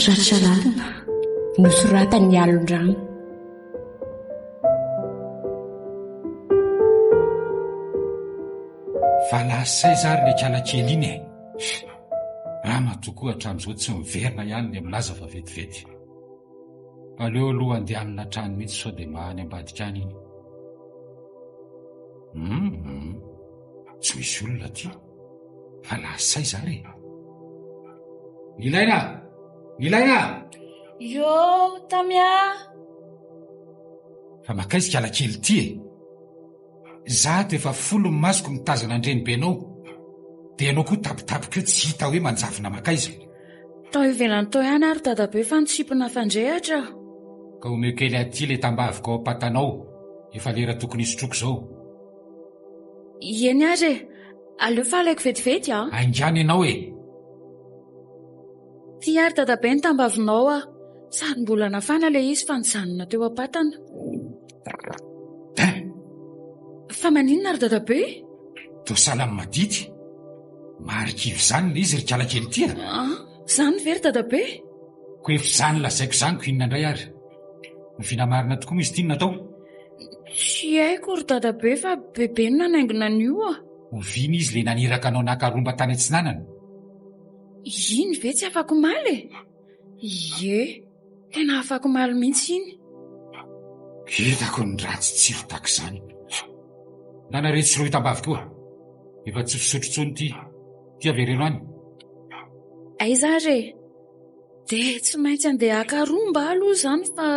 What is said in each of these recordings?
Ratra lalina nosoratan'i Alondrano. Fa lasa aiza ary le kala kely iny e? Ramatoa koa hatramin'izao tsy miverina ihany le milaza fa vetivety. Aleo aloha andehanina hatrany mihitsy sao dia mba any ambadika any iny. Hum, tsy misy olona aty. Fa lasa aiza ary e? Nilaina! Nilaina! Yo, Tamia! Fa makaiza kala kely ity e? Za ato efa folo ny masoko mitazana ny renibenao dia ianao koa tapitapika eo tsy hita hoe manjavona makaiza. Tao ivelany tao ihany ary dadabe fa nitsipona fandrehatra. Ka omeo kely aty le tambaviko ao am-patanao, efa lera tokony hisotroako izao. Eny ary e! Aleo fa alaiko vetivety a! Haingana ianao e! Ty ary dadabe ny tambavinao a! Sady mbola nafana ilay izy fa nijanona teo am-patana. Hein! Fa maninona ry dadabe? Toa sahala amin'ny madity. Marikivy izany ilay izy ry kalakely ity a! An! Izany ve ry dadabe? Ko efa izany lazaiko izany ko inona indray ary? Ny vina marina tokoa moa izy ity no natao? Tsy haiko ry dadabe fa bebe no nanaingina an'io a! Oviana izy ilay naniraka anao naka romba tany atsinanana? Iny ve tsy afak'omaly e? Ie, tena afak'omaly mihitsy iny. Hitako ny ratsy tsiro tahaka izany. Nana re tsy rohy tambavy koa. Efa tsy fisotro intsony ity. Ity avereno any. Aiza ary e? Dia tsy maintsy andeha haka romba aloha izany fa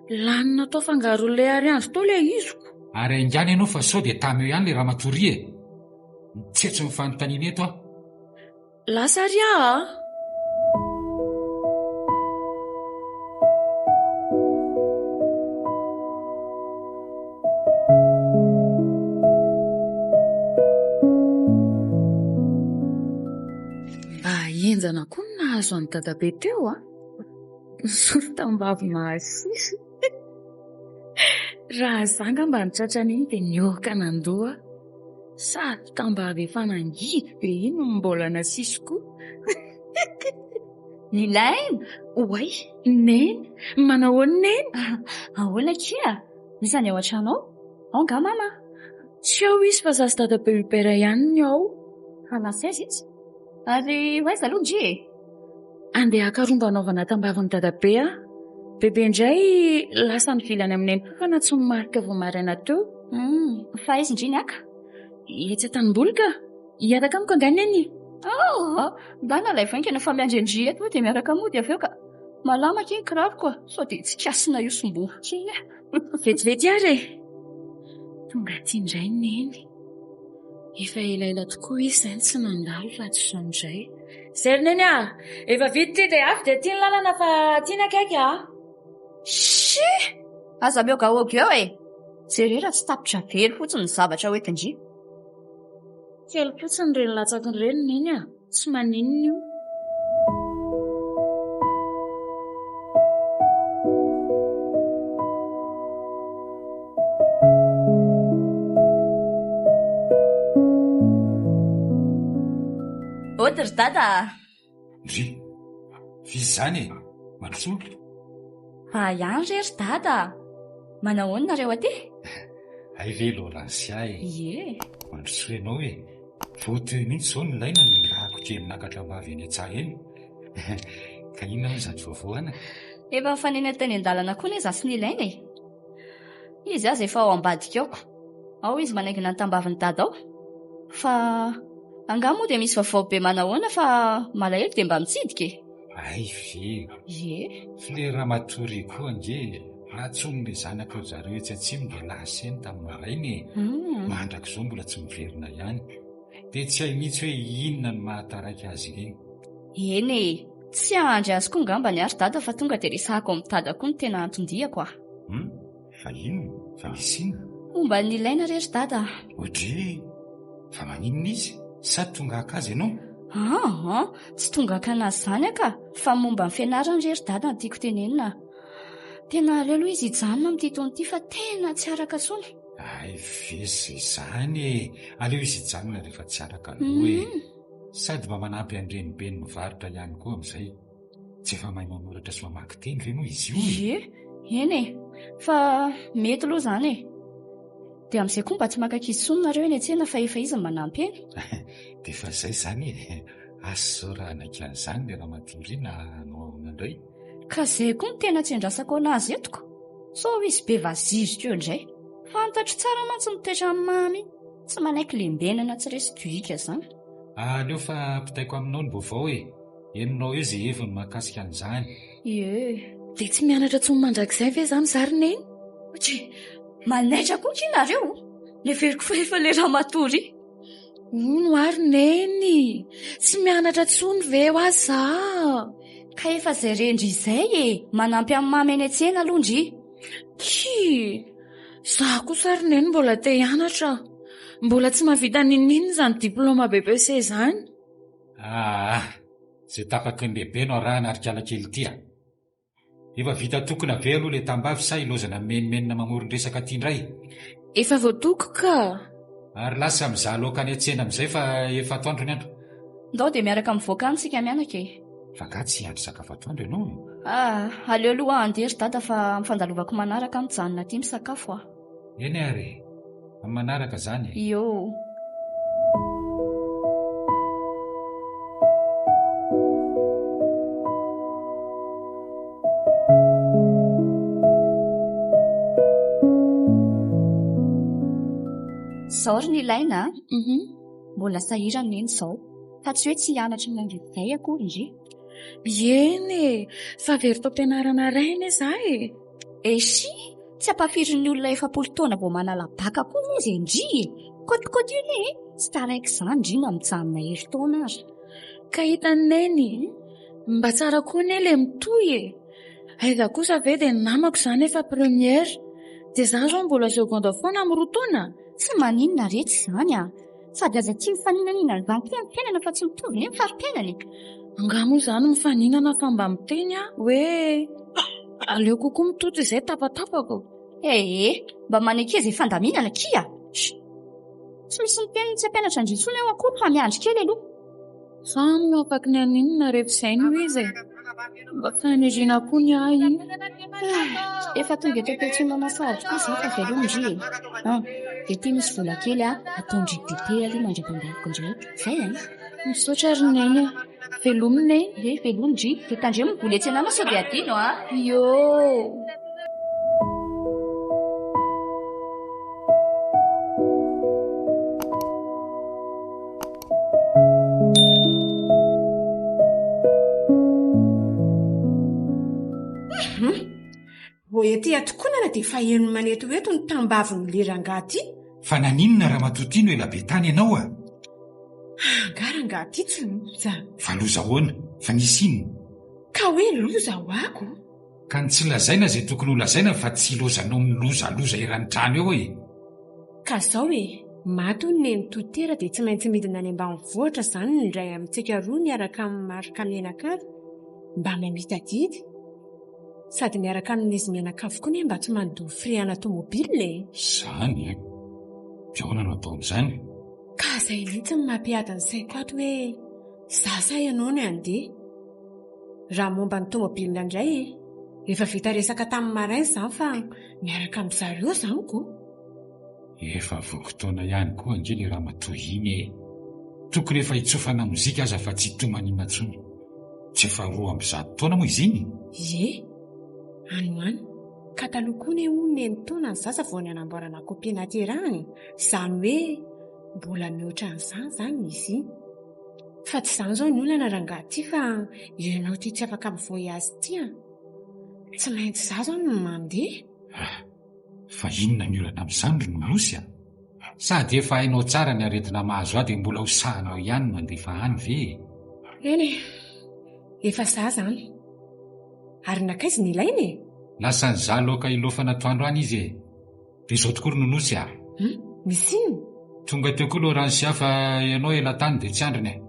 lany natao fangaron'ilay ariandro tao ilay iziko. Ary haingana ianao fa sao dia tamy eo ihany ilay ramatoa ry e! Mitsetso ny fanontaniana eto aho. Lasa ary aho a! Mba henjana koa ny nahazo an'i dadabe teo a! Soritam-bavy mahasisa. Raha za angamba no tratran'iny dia nihohoka nandoa aho. Sady tambavy efa nangidy be iny no mbola nasiso koa. Nilaina! Oay! Neny! Manahoana Neny? Ahoana akia? Iza ny ao an-trano ao? Ao angaha mama? Tsy ao izy fa za sy dadabe Hubert ihany no ao. Fa lasa aiza izy? Ary ho aiza aloha ndry e? Andeha haka rombo hanaovana tambavin'i dadabe aho. Bebe indray lasa nivily any amin'ny nenipofana tsy marika vao maraina teo. Hum, fa aiza ndry ny haka? Etsy an-tanimboly ka. Hiaraka amiko angaha neny? Oh! Ndana ilay vaingana fa miandry an-dry eto dia miaraka mody avy eo ka. Malama akia ny kiraroko a! Sao dia tsy kasina io sombohiko iny e! Vetivety ary e! Tonga aty indray neny. Efa elaela tokoa izy izay no tsy nandalo raha tsy izao indray. Izay ry Neny a! Efa vita ity dia avy dia aty ny lalana fa aty ny akaiky a! Shii! Aza mihogahoga eo e! Jereo raha tsy tapitra very fotsiny ny zavatra hoentin-dry. Kely fotsiny ireny latsaka ireny Neny a! Tsy maninona io. Ody ry dada a! Ndry! F'iza izany e? Mandrosoa. Fa ihany re ry dada a! Manahoana nareo aty? Hay ve Laurencia e! Ie. Mandrosoa ianao e! Vao teo mihitsy izao no nilaina ny nirahako kely naka tambavy eny an-tsaha eny. Ka inona moa izany vaovao anaka? Efa nifanena teny an-dalana koa anie izaho sy Nilaina e! Izy aza efa ao ambadika ao. Ao izy manaingina ny tambavin'i Dada ao. Fa angaha moa dia misy vaovao be manahoana fa malahelo dia mba mitsidika e! Hay ve! Ie. F'ilay ramatoa ry koa ange nantsoin'ilay zanak'ry zareo etsy atsimo dia lasa eny tamin'ny maraina e! Mandrak'izao mbola tsy miverina ihany. Dia tsy hay mihitsy hoe inona no mahataraiky azy ireny. Eny e! Tsy hahandry azy koa ngambany ary Dada fa tonga dia resahako amin'i Dada koa ny tena anton-diako a! Hum! Fa inona? Fa misy inona? Momba ny ilaina re ry Dada a! Audrey! Fa maninona izy? Sa tonga haka azy ianao? Aa! Tsy tonga haka anazy izany aho ka! Fa momba ny fianarany re ry Dada no tiako tenenina a! Tena aleo aloha izy hijanona amin'ity taona ity fa tena tsy araka intsony. Hay ve izay izany e! Aleo izy hijanona rehefa tsy araka aloha e! Sady mba manampy an-drenibeny mivarotra ihany koa amin'izay. Tsy efa mahay manoratra sy mamaky teny ve moa izy io e? Ie, eny e! Fa mety aloha izany e! Dia amin'izay koa mba tsy maka ankizy intsony nareo eny an-tsena fa efa izy no manampy eny. Dia efa izay izany e! Asa izao raha hanaiky an'izany ilay ramatoa ry na hanao ahoana indray? Ka izay koa no tena tsy andrasako an'azy eto ko! Sao izy be vazizika eo indray! Fantatro tsara mantsy ny toetran'i Mamy iny, tsy manaiky lembenana tsy resy dohika izany. Aleo fa ampitaiko aminao ny vaovao e! Henonao eo izay heviny mahakasika an'izany. Ie. Dia tsy mianatra intsony mandrakizay ve izany za ry Neny? Otry! Manaitra koa ki nareo! Neveriko fa efa le ramatoa ry. Hono hoa ry Neny! Tsy mianatra intsony ve hoa za? Ka efa izay re ndry izay e! Manampy an'i Mamy eny an-tsena aloha ndry. Ki! Za kosa ry Neny mbola te hianatra. Mbola tsy mahavita n'inon'inona izany diplaoma BEPC izany. Aa! Izay tapaky ny lehibe no arahana ry kala kely ity a! Efa vita tokona ve aloha ilay tambavy sa ilaozana mimenomenona mamoron-dresaka aty indray? Efa voatoko ka! Ary lasa mizaha laoka any an-tsena amin'izay fa efa atoandro ny andro. Ndao dia miaraka mivoaka any isika mianaka e! Fa angaha tsy hiandry sakafo atoandro ianao e? Ah! Aleo aloha handeha ry dada fa amin'ny fandalovako manaraka aho mijanona aty misakafo a! Eny ary e! Amin'ny manaraka izany e! Ioo! Izao ry Nilaina a! Mbola sahirana neny izao, fa tsy hoe tsy hianatra mandrakizay akory ndry. Eny e! Fa very tao am-pianarana iray anie za e! Eshi! Tsy ampafirin'ny olona 40 taona vao manala baka koa moa izay ndry e! Kôtikôty io anie e! Tsy taraiky izany ndry na mijanona herintaona ary. Ka hitan'i Neny, mba tsara koa anie ilay mitohy e! Aiza kosa ve dia ny namako izany efa première, dia izaho izao mbola seconde foana amin'ny roa taona? Tsy maninona retsy izany a! Sady aza tia mifaninanina izany koa ny fiainana fa tsy mitovy anie ny fari-piainana e! Angaha moa izany mifaninana fa mba miteny aho hoe aleo kokoa mitoto izay tapatapako. Ee, mba maneke izay fandaminana akia a! Tsy misy miteny ny tsy hampianatra an-dry intsony aho akory fa miandry kely aloha. Fa moa afaky ny haninona rehefa izay no izy e? Mba faniriana koa ny ahy iny. Efa tonga eto am-piantsonana sahady koa izao fa veloma ndry e! An! Dia ity misy vola kely a, ataon-dry dite aloha mandra-pandaloko indray. Izay an! Misaotra ry Neny a! Velomy Neny! Ie, velomy ndry! Dia tandremo ny vola etsy anana sao dia adino a! Ioo! Vao ety an-tokonana dia efa heno manetoeto ny tambavin'ilay rangahy ity. Fa naninona ramatoa ity no ela be tany ianao a? Angaha rangahy ity tsy loza? Fa loza ahoana? Fa nisy inona? Ka hoe loza ho'ako? Ka ny tsy lazaina izay tokony ho lazaina fa tsy ilaozanao milozaloza eran'ny trano eo e! Ka zao e, maty hono nenitoa tera dia tsy maintsy midina any ambanivohitra zany ny iray amintsika roa miaraka amin'i Marc mianakavy mba mamita adidy. Sady miaraka amin'izy mianakavy koa anie mba tsy mandoa frais ana tomobile e! Zany e! Dia ahoana no atao amin'izany? Ka zay mihitsy no mampiady ny saiko ato hoe za sa ianao no handeha? Raha momba ny tomobile indray e, efa vita resaka tamin'ny maraina izany fa miaraka amin-dry zareo izany ko! Efa voky taona ihany koa ange le ramatoa iny e! Tokony efa hitsofana mozika aza fa tsy hitomaniana intsony. Tsy efa 102 taona moa izy iny? Ie, any ho any. Ka taloha koa anie hono enin-taona ny zaza vao nanamboarana copie naterahana e! Izany hoe mbola mihoatra an'izany izany izy iny. Fa tsy izany izao ny olana rangahy ity fa ianao ity tsy afaka mi-voyage ity an! Tsy maintsy izaho izany no mandeha. Ah! Fa inona ny olana amin'izany ry Nosy a? Sady efa hainao tsara ny aretina mahazo ahy dia mbola ho sahinao ihany ny mandefa any ve e? Eny e! Efa izaho izany. Ary nankaiza ny ilaina e? Lasa nizaha laoka hilofana atoandro any izy e! Dia izao tokoa ry Nonosy a! Hum! Misy inona? Tonga teo koa Laurencia fa ianao ela tany dia tsy andriny e!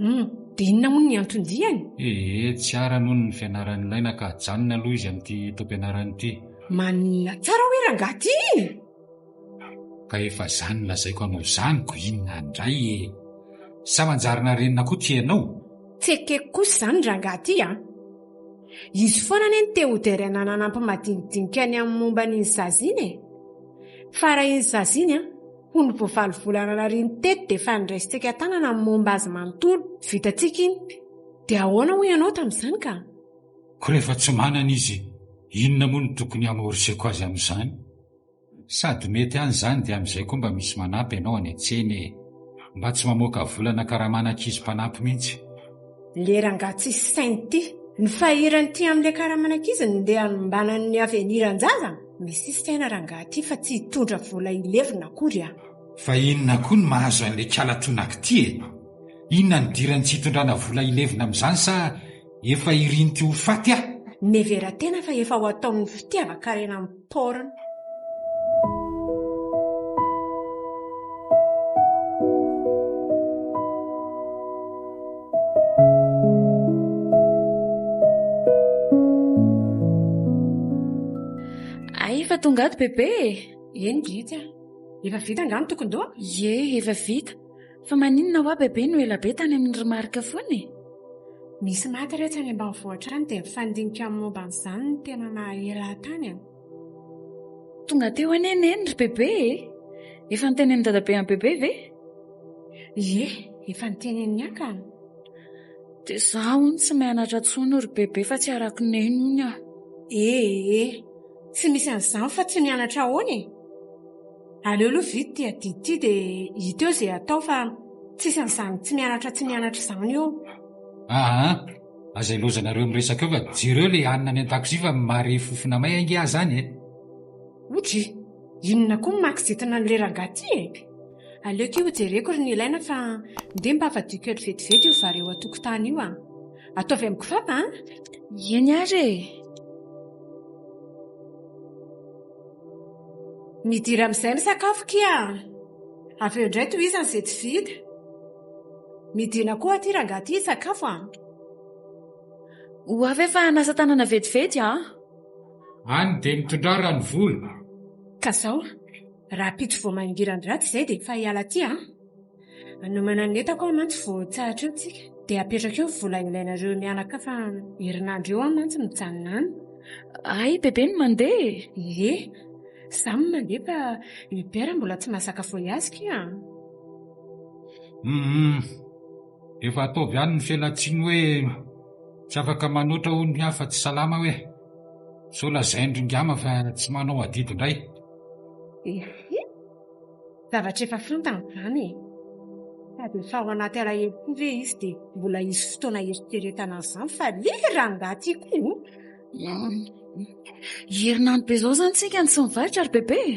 Hum! Dia inona hono ny anton-diany? Ee, tsy arany hono ny fianaran'i Laina ka ajanony aloha izy amin'ity taom-pianarana ity. Manina tsara hoe rangahy ity iny? Ka efa zany lazaiko anao zany ko inona ndray e! Sa manjary narenina koa ty ianao? Tsy ekeko kosa izany rangahy ty an! Izy foana anie no te ho deraina nanampy madinidinika ny amin'ny momba an'iny zaza iny e! Fa raha iny zaza iny an, hono vao valo volana nariany teto dia efa niraisintsika tanana ny momba azy manontolo, vitantsika iny. Dia ahoana hoy ianao tamin'izany ka? Ko rehefa tsy manana izy, inona moa no tokony hamorseko azy amin'izany? Sady mety any izany dia amin'izay koa mba misy manampy ianao any an-tsena e! Mba tsy mamoaka volana karamana ankizy mpanampy mihitsy. Le rangahy tsisy saina ity. Ny fahirany ity amin'ilay karaman'ankizy no ndeha hanombanany ny avenir-n-jaza? Misy saina rangahy ity fa tsy hitondra vola hilevina akory a! Fa inona koa no mahazo an'ilay kala tonaky ity e? Inona no idirany tsy hitondrana vola hilevina amin'izany sa Efa irin'ity ho faty aho. Mihevera tena fa efa ho ataon'ny fitiavan-karena amin'ny paoriny. Hay efa tonga ato bebe e! Eny Gity a! Efa vita angaha ny tokon-doha? Ie, efa vita. Fa maninona hoa bebe no ela be tany amin'ny ry Marc foana e? Misy maty retsy any ambanivohitra any dia mifandinika amin'ny momba an'izany no tena naha ela ahy tany an! Tonga teo anie Neny ry bebe e! Efa nitenenin'i dadabe an'i bebe ve? Ie, efa niteneniny ahy ka! Dia za hono tsy mianatra intsony ry bebe fa tsy arak'i Neny hono aho. Ee, tsy misy an'izany fa tsy mianatra ahoana e? Aleo aloha vita ity adidy ity dia hita eo izay atao fa tsisy an'izany tsy mianatra tsy mianatra izany eo. Aa! Aza ilaozanareo miresaka eo fa jereo ilay hanina any an-dakozia fa mahare fofona may ange aho izany e! Odry! Inona koa ny maha-kizitina an'ilay rangahy ity e? Aleo ity hojereko ry Nilaina fa ndeha mba avadio kely vetivety io vary eo an-tokotany io a! Ataovy amin'ny kifafa an! Eny ary e! Midira amin'izay misakafo kia a! Avy eo indray tohizana izay tsy vita. Midina koa aty rangahy ity hisakafo a! Ho avy aho fa hanasa tanana vetivety a! Any dia mitondrà rano vola. Ka zao, rahampitso vao mangiran-dratsy izay dia efa hiala aty a! Hanomana ny entako aho mantsy vao tsahatra eo tsika. Dia apetrako eo ny vola ilainareo mianaka fa herinandro eo aho mantsy mijanona any. Hay bebe no mandeha e! Ie, za no mandeha fa Hubert mbola tsy mahazaka voyage ki a! Humm, efa ataovy ihany ny fialantsiny hoe tsy afaka manoatra hono ny hafa tsy salama hoe. Sao lazain-dry ngama fa tsy manao adidy indray. Ehe! Zavatra efa fantany izany e! Sady efa ao anaty alahelo koa ve izy dia mbola hisy fotoana hieritreretana an'izany fa le rangahy ty koa! Herinandro be izao izany tsika no tsy mivarotra ry bebe e!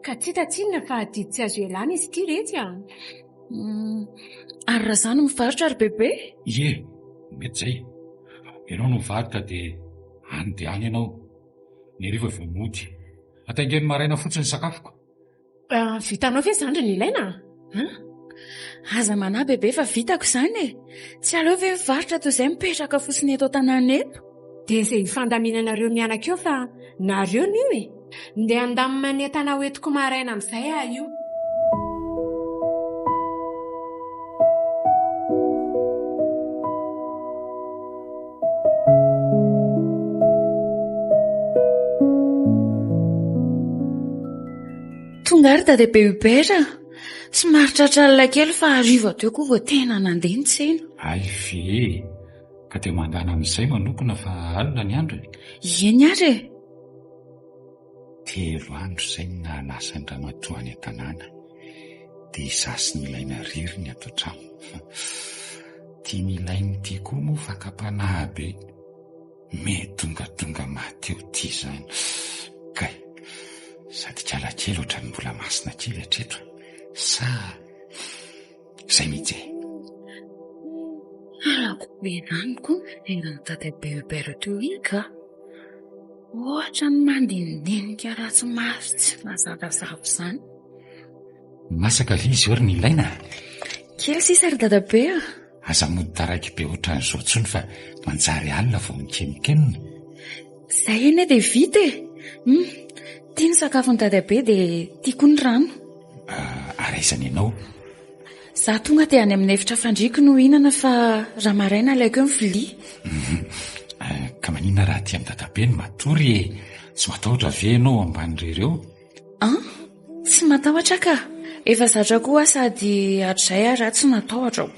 Ka tsy hita tsinona fa adidy tsy azo ialana izy ity retsy a! Ary raha izaho no mivarotra ry bebe? Ie, mety izay. Ianao no mivarotra dia any dia any ianao. Ny hariva vao mody. Ataingeno maraina fotsiny ny sakafoko. Vitanao ve izany ry Nilaina a? Aza manahy bebe fa vitako izany e! Tsy aleo ve mivarotra toy izay mipetraka fotsiny eto an-tanàna eto? Dia izay hifandaminanareo mianaka eo fa nareo anio e! Ndeha handamina ny entana hoentiko maraina amin'izay aho io. Tonga ary dadabe Hubert a! Somary tratra alina kely fa hariva teo koa vao tena nandeha ny tsena. Hay ve e! Ka dia mandana amin'izay manokona fa alina ny andro e! Eny ary e! Telo andro izay no nahalasa an-dramatoa any an-tanàna dia izaho sy Nilaina irery ny ato an-trano. Ity Nilaina ity koa moa fakam-panahy be. Me tongatonga maty eo ity izany. Kay! Sady kalakely ohatran'ny mbola masina kely hatreto. Sa izay mihitsy e? Halako be ihany koa ny fiainan'i Dadabe Hubert teo iny ka! Ohatran'ny mandinidinika ratsy maso tsy mazavazava izany. Masaka ve izy io ry Nilaina? Kely sisa ry Dadabe a! Aza mody taraiky be ohatran'izao intsony fa manjary alina vao mikenonkenona. Izay anie dia vita e! Hum, ity ny sakafon'i Dadabe dia ity koa ny rano. Ah, ary aiza ny anao? Izaho tonga dia any amin'ny efitra fandriako no hihinana fa raha maraina alaiko eo ny vilia. Hum, ka maninona raha aty amin'i Dadabe no matory e? Tsy matahotra ve ianao ambany irery eo? An? Tsy matahotra aho ka! Efa zatra koa aho sady hatrizay aho raha tsy natahotra ko.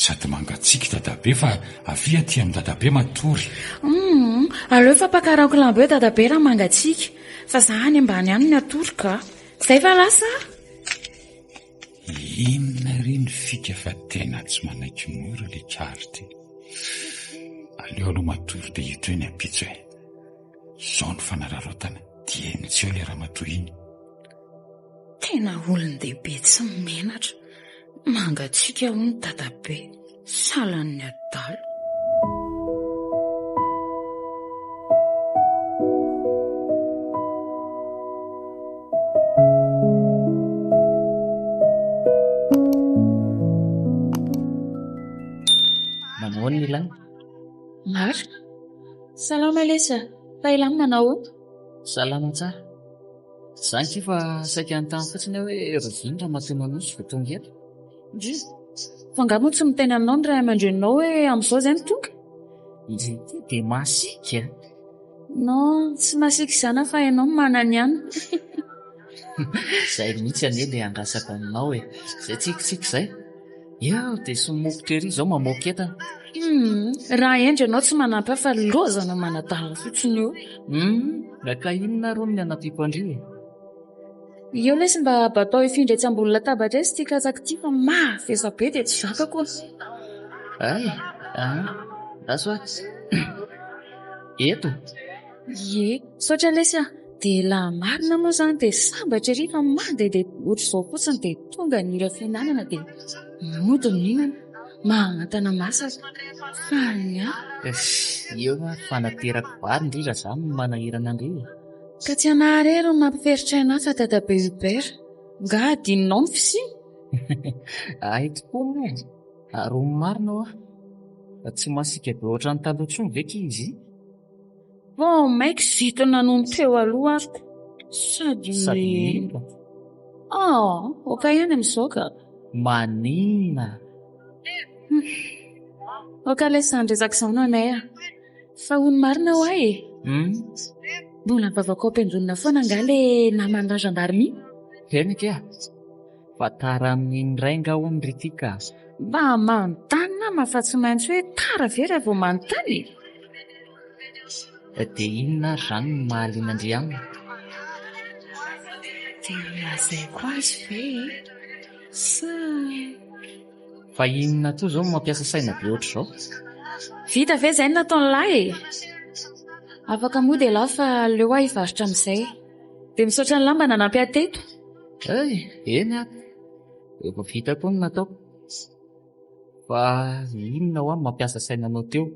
Sady mangatsiaka Dadabe fa avia aty amin'i Dadabe matory. Humm, aleo fampakarako lamba eo Dadabe raha mangatsiaka fa za any ambany any ny hatory ka. Zay fa lasa a! Inona re ny fika fa tena tsy manaiky mora le kary ty. Aleo aloha matory dia hita eo ny ampitso e. Zao ny fanararaotana, dieny tsy eo le ramatoa iny. Tena olon-dehibe tsy menatra. Mangatsiaka hono dadabe. Sahalan'ny adala. Manahoana ilay? Marc. Salama lesy a! Fa elah no manao ahoana? Salama tsara. Za akia fa saika hanontany fotsiny aho hoe rahoviana ramatoa Manosy vao tonga eto? Ndry! Fa angaha moa tsy miteny aminao ny ray aman-dreninao hoe amin'izao izay no tonga? Ndry ity dia masiaka a! Non, tsy masiaka izany aho fa ianao no manana ihany. Izay mihitsy anie ilay andrasako aminao e! Izay tsikitsiky izay. Eo dia somokotra ery izao mamoaka entana. Humm, raha hendry ianao tsy manampy ahy fa lozana manadala fotsiny eo. Humm, ka inona ary hono ny hanampiako an-dry e? Eo lesy mba abatao hifindra etsy ambony latabatra etsy ity katsaka ity fa mavesa be dia tsy zakako a. Hay, an, andraso a. Eto? Ie, misaotra lesy a! Dia laha marina moa izany dia sambatra ery fa mandehandeha ohatr'izao fotsiny dia tonga ny ora fihinanana dia mody mihinana, mahantana masaka. Fa ny ahy. Eo ary fanaterako vary ndry raha izany no manahirana ndry e! Ka tsy anah irery no mampiferotra ahy fa dadabe Hubert. Nga adinonao ny fisiany? Hay tokoa moa e! Ary ho marina hoa, tsy masiaka be ohatran'ny taloha intsony ve k'y izy iny? Vao mainka zintina noho ny teo aloha ary ko. Sady Sady mila. Ah, ok ihany amin'izao ka. Maninona? Ok lesy izany resaka izany ho anay ah. Fa hono marina hoa e. Hum. Mbola mivavaka ao am-piangonana foana angaha le naman'i Rajandarmy? Eny akia. Fa tara amin'iny indray nga hono ry ty ka. Mba manontany nama fa tsy maintsy hoe tara ve raha vao manontany e? Dia inona ary izany no mahaliana an-dry aminy? Dia holazaiko azy ve e? Sa. Fa inona koa izao no mampiasa saina be ohatr'izao? Vita ve izay ny nataon'lah e? Afaka mody ialahy fa aleo aho hivarotra amin'izay. Dia misaotra an'lah mba nanampy ahy teto. Hay, eny ary. Efa vita koa ny nataoko. Fa inona hoa no mampiasa saina anao teo?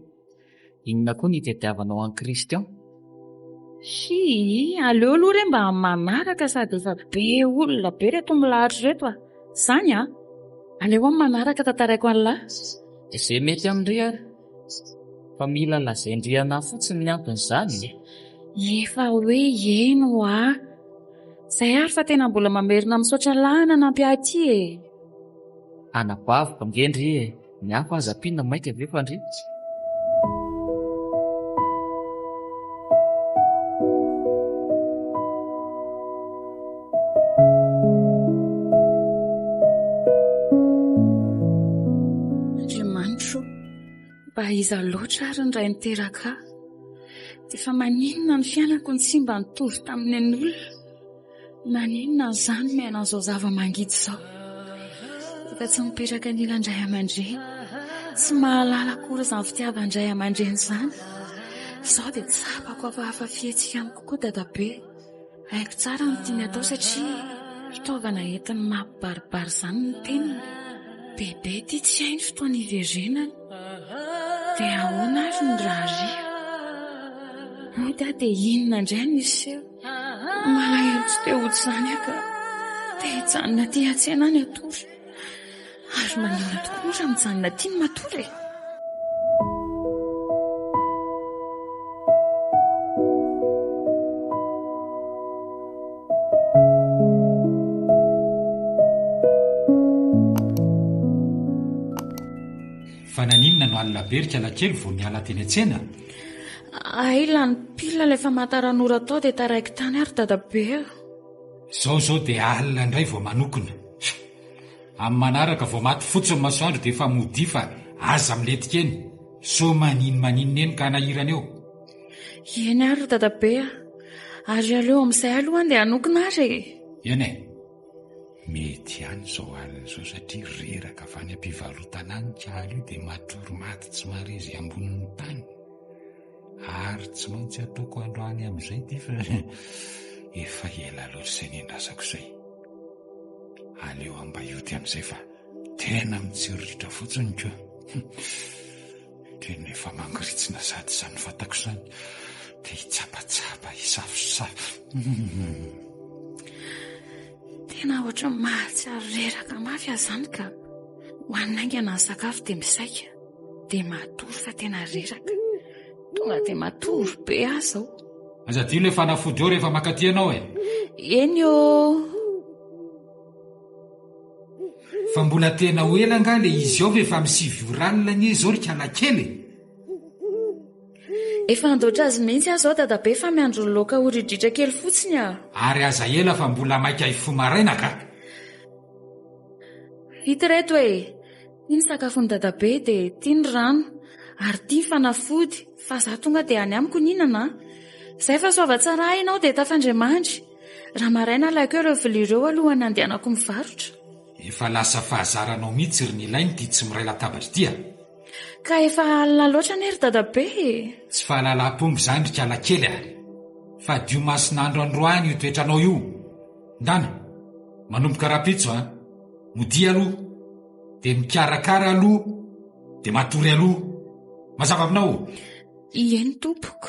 Inona koa no itadiavanao an'i Christian? Hii, aleo aloha re mba manaraka sady efa be olona be reto milahatra ireto a! Zany an! Aleo amin'ny manaraka tantaraiko an'lah. Izay mety amin-dry ary. Fa mila lazain-dry anah fotsiny ny anton'izany e! Efa hoe eny hoa! Zay ary fa tena mbola mamerina misaotra an'lah nanampy ahy ity e! Anabaviko ange ndry e! Ny hafa aza ampiana maika ve fa ndry? Andriamanitro o, mba iza loatra ary ny ray niteraka ahy? Dia fa maninona ny fiainako no tsy mba nitovy tamin'ny an'olona? Maninona izany miaina an'izao zava-mangidy izao? Efa tsy mipetraka anilan-dray aman-dreny, tsy mahalala akory izany fitiavan-dray aman-dreny izany. Izao dia tsapako hafahafa fihetsika amiko koa dadabe. Haiko tsara ny tiany atao satria fitaovana entiny mampibaribary izany ny teniny. Bebe ity tsy hay ny fotoana hiverenany. Dia ahoana ary ny rahariva? Mody aho dia inona indray no hiseho? Malahelo tsy te hody izany aho ka. Te hijanona aty an-tsena any hatory. Ary maninona tokoa moa raha mijanona aty no matory e? Fa naninona no alina be ry kalakely vao niala teny an-tsena? Hay lany pile ilay famantaranora tao dia taraiky tany ary dadabe a! Izao izao dia alina indray vao manokona. Amin'ny manaraka vao maty fotsy ny masoandro dia efa modia fa aza milentika eny. Sao maninomaninona eny ka hanahirana eo. Eny ary ry dadabe a! Ary aleo amin'izay aloha andeha hanokona ary e! Eny e! Mety ihany izao alina izao satria reraka avy any am-pivarotana any kala io dia matory maty tsy mahare izay ambonin'ny tany. Ary tsy maintsy ataoko androany amin'izay ity fa efa ela loatra izay niandrasako izay. Aleo ambaioty amin'izay fa tena mitsiriritra fotsiny ko. Tena efa mangoritsina sady izany vatako izany. Te hitsapatsapa, hisafosafo. Tena ohatran'ny mahatsiaro reraka mafy aho izany ka. Hohanina haingana ny sakafo dia misaika. Dia matory fa tena reraka. Tonga dia matory be aho izao. Aza adino ilay fanafody eo rehefa mankaty ianao e. Eny ô. Fa mbola tena ho ela angaha ilay izy ao fa efa amin'ny 9 ora alina anie izao ry kalakely e. Efa handoatra azy mihitsy aho izao dadabe fa miandry ny laoka ho ridritra kely fotsiny aho. Ary aza ela fa mbola maika hifoha maraina ka. Vita ireto e! Ity ny sakafon'i dadabe dia ity ny rano ary ity ny fanafody fa za tonga dia any amiko nihinana a! Zay fa soava tsara ianao dia tafandray mandry. Raha maraina alaiko eo ireo vilia ireo alohan'ny handehanako mivarotra. Efa lasa fahazaranao mihitsy ry Nilaina ity tsy miray latabatra ity a! Ka efa alina loatra anie ry dadabe e! Tsy fahalalam-pomba izany ry kalakely a! Fadio mason'andro androany io toetranao io! Ndana! Manomboka rahampitso a! Modia aloha, dia mikarakara aloha, dia matory aloha. Mazava aminao? Ieny tompoko.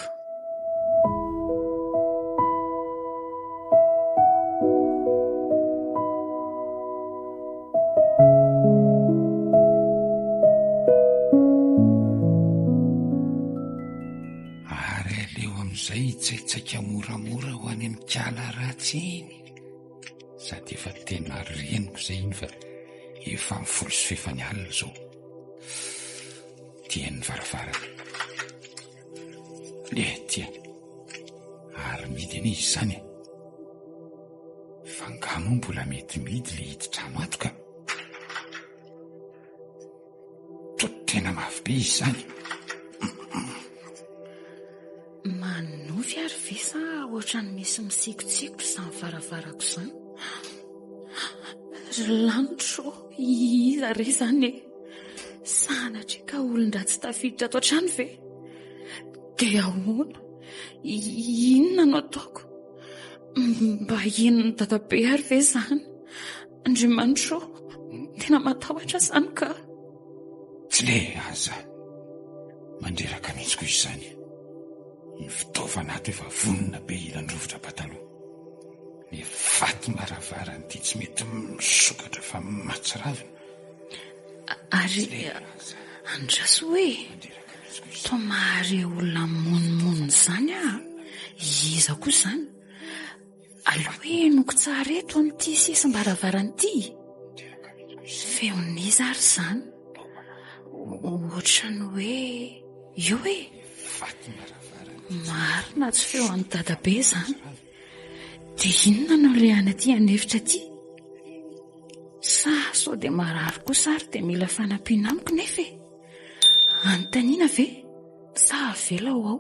Ary aleo amin'izay hitsaitsaika moramora ho any amin'ny kala ratsy iny. Sady efa tena reniko izay iny fa efa amin'ny folo sy fefany alina izao. Tian'ny varavarana. Le tia. Ary mihidy anie izy izany e. Fa angaha moa mbola mety mihidy le hidin-trano ato ka. Toa tena mafy be izy izany. Manonofy ary ve sa ohatran'ny misy misikotsikotra izany varavarako izany? Ry lanitro ô, iza re izany e? Sanatria ka olon-dratsy tafiditra ato an-trano ve? Dia ahoana? Inona no ataoko? Mba henon'i dadabe ary ve izany? Andriamanitra ô, tena matahotra izany ka. Tsy le aza mandreraka mihitsy koa izany. Ny fitaovana ato efa vonona be hilan-drovitra pataloha. Ny fatim-baravarana ity tsy mety misokatra fa mahatsiravina. Ary andraso hoe toa mahare olona mimonomonona izany aho. Iza koa izany? Aleo henoko tsara eto amin'ity sisim-baravarana ity. Feon'iza ary izany? Ohatran'ny hoe io e! Marina tsy feo an'i dadabe izany. Dia inona no alehany aty an'efitra aty? Sa sao dia marary kosa ary dia mila fanampiana amiko nefa e? Anontaniana ve sa avela ho ao?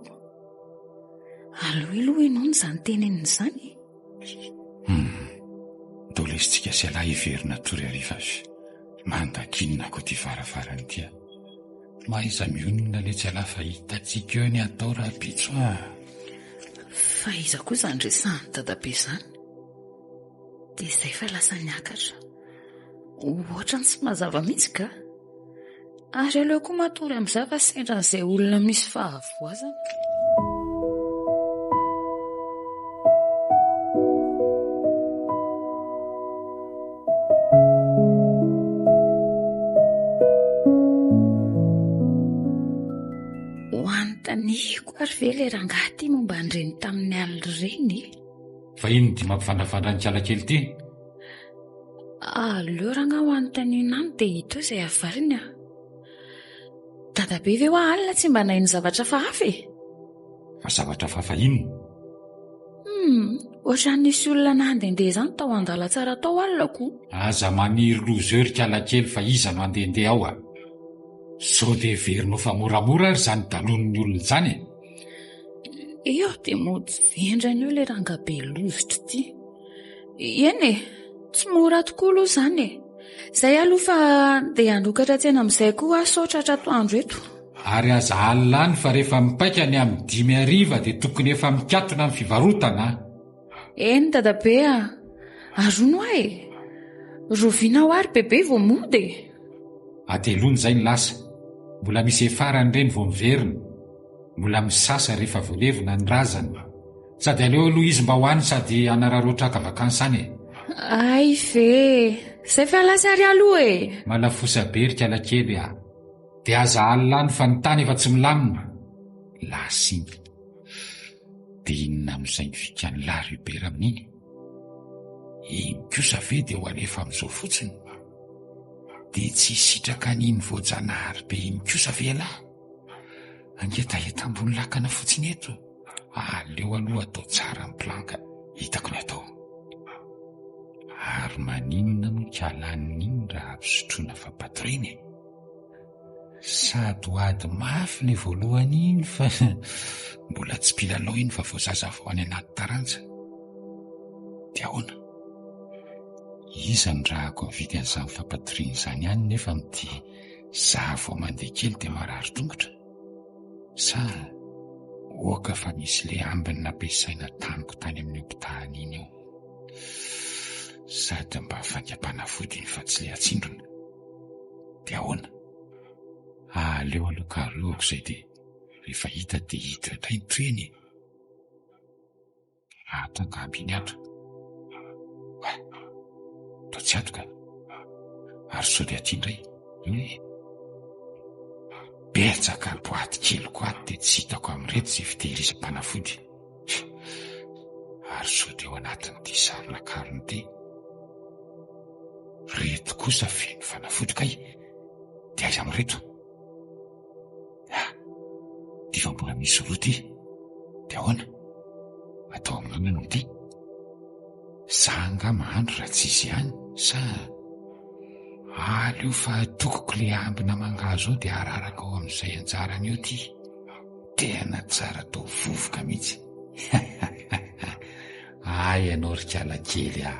Aleo aloha henoina izany teneniny izany e! Hum, ndao lesintsika sy ialahy hiverina hatory hariva azy. Mandaginina koa ity varavarana ity a! Mahaiza mionona letsy ialahy fa hitantsika eo ny atao rahampitso a! Fa iza koa izany resahan'i dadabe izany? Dia izay fa lasa niakatra. Ohatran'ny tsy mazava mihitsy ka! Ary aleo koa matory amin'izay fa sendra an'izay olona misy fahavoazana. Tiako ary ve ilay rangahy ity momba an'ireny tamin'ny alina ireny e? Fa inona ity mampivandravandra an'i Kalakely ity? Aleo rangahy ho anontaniana any dia hita eo izay havaliny a! Dadabe ve hoa alina tsy mba naheno zavatra hafahafa e? Fa zavatra hafahafa inona? Hum, ohatran'ny nisy olona nandehandeha izany tao an-dalantsara tao alina ko. Aza maniry loza eo ry Kalakely fa iza no handehandeha ao a? Sao dia heverinao fa moramora ary izany dalonin'ny olona izany e? Eo dia mody vendrana eo ilay rangabe lozitra ity. Eny e, tsy mora tokoa aloha izany e. Izay aloha fa dia hanokatra tsena amin'izay koa aho sao tratra atoandro eto. Ary aza alina any fa rehefa mipaika ny amin'ny dimy hariva dia tokony efa mikatona ny fivarotana a! Eny dadabe a! Ary hono hoa e! Rahoviana hoa ry bebe vao mody e? Hateloana izay ny lasa. Mbola misy efarany ireny vao miverina. Mbola misasa rehefa voalevina ny razana. Sady aleo aloha izy mba ho any sady hanararaotra haka vakansy any e! Hay ve! Zay fa lasa ary aloha e! Malafosa be ry kalakely a! Dia aza alina any fa ny tany efa tsy milamina. Lasa iny. Dia inona amin'izay ny fikan'lah ry Hubert amin'iny? Iny kosa ve dia ho alefa amin'izao fotsiny? Dia tsy hisitraka an'iny voajanahary be iny kosa ve ialahy? Hangetaheta ambony lakana fotsiny eto? Aleo aloha atao tsara ny plan ka hitako ny atao. Ary maninona moa kalan'iny raha ampisotroina fampatoriana e? Sady ho ady mafy ilay voalohany iny fa mbola tsy mpilalao iny fa vao zaza vao any anaty taranja. Dia ahoana? Iza no rahako mividy an'izany fampatoriana izany any nefa amin'ity za vao mandeha kely dia marary tongotra? Sa oaka fa misy le ambiny nampiasaina tamiko tany amin'ny hopitaly iny eo. Sady mba faingam-panafody iny fa tsy le atsindrona. Dia ahoana? Aleo aloha karohiko izay dia rehefa hita dia hita eo indray ny tohiny e! Ato angamba iny ato. Oay! Toa tsy ato ka! Ary sao dia aty indray? Eh! Betsaka boaty keliko ato dia tsy hitako amin'ireto izay fitehirizam-panafody. Ary sao dia ao anatin'ity sarona karona ity? Reto kosa feno fanafody kay! Dia aiza amin'ireto? Ah! Ty fa mbola misy roa ty! Dia ahoana? Atao amin'inona no ity? Za angaha mahandro raha tsy izy ihany sa? Aleo fa atokoko le ambina mangahazo ao dia araraka ao amin'izay anjarany eo ty. Tena tsara atao vovoka mihitsy. Ay ianao ry kala kely ah.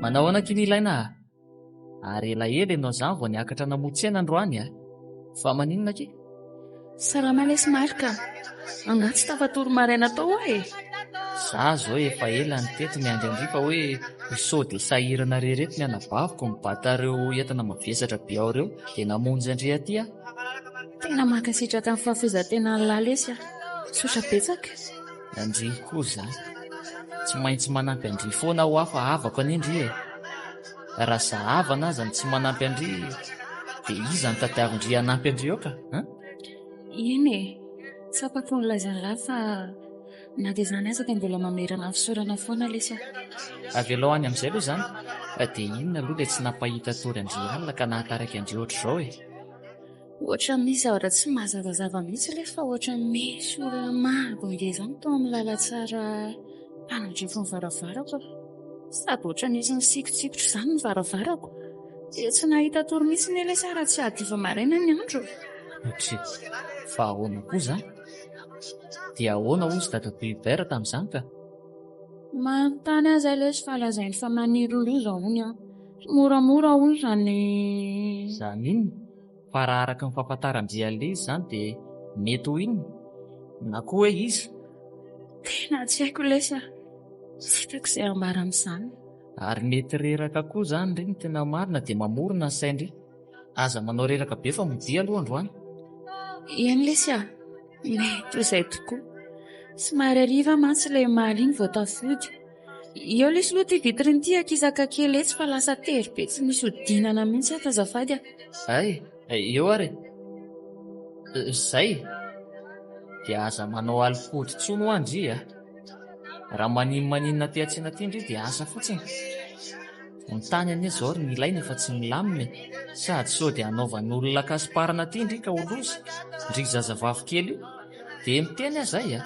Manao ahoana akia Nilaina a? Ary elaela ianao izany vao niakatra namoha tsena androany a! Fa maninona akia? Salama lesy Marc a! Angaha tsy tafatory maraina tao aho e? Za zao efa ela no teto miandry an-dry fa hoe sao dia sahirana re reto ny anabaviko mibata ireo entana mavesatra be ao ireo dia namonjy an-dry aty aho. Tena mankasitraka ny fahafoizan-tenan'lah lesy a! Misaotra betsaka. Ndry koa zany. Tsy maintsy manampy an-dry foana aho fa havako anie ndry e! Raha za havana aza no tsy manampy an-dry dia iza no tadiavin-dry hanampy an-dry eo ka an? Eny e! Tsapako ny lazain'lah fa na dia izany aza dia mbola mamerina ny fisaorana foana lesy aho. Avelao any amin'izay aloha izany fa dia inona aloha ilay tsy nampahita tory an-dry alina ka nahataraiky an-dry ohatr'izao e? Ohatran'ny misy zavatra tsy mazavazava mihitsy ilay fa ohatran'ny misy olona mangongy izany tao amin'ny lalantsara mpanandrify ny varavarako. Sady ohatran'ny nisy nisikotsikotra izany ny varavarako. Dia tsy nahita tory mihitsy anie ilay sa raha tsy hadiva maraina ny andro. Otri, fa ahoana koa izany? Dia ahoana hozy Dadatoa Hubert tamin'izany ka? Manontany aza ilay izy fa lazainy fa maniry loza hono aho. Tsy moramora hono izany. Izany inona? Fa raha araka ny fahafantaran-dry Allie izy izany dia mety ho inona? Na koa hoe iza? Tena tsy haiko lesy a! Tsy hitako izay ambara amin'izany. Ary mety reraka koa izany ry ny tena marina dia mamorona ny sain-dry. Aza manao reraka be fa modia aloha androany. Eny lesy a! Mety ho izay tokoa. Somary hariva mantsy ilay omaly iny vao tafody. Eo lesy aloha ity vitre ity akisaka kely etsy fa lasa tery be tsy misy hodinana mihitsy ato azafady a. Hay, eo ary e. Zay. Dia aza manao alifody intsony hoa ndry a. Raha maninona aty an-tsena aty ndry dia asa fotsiny. Ny tany anie izao ry milaina efa tsy milamina e. Sady sao dia hanaovan'olona kasiparana aty ndry ka ho loza. Ndry zazavavy kely io. Dia miteny aho izay a.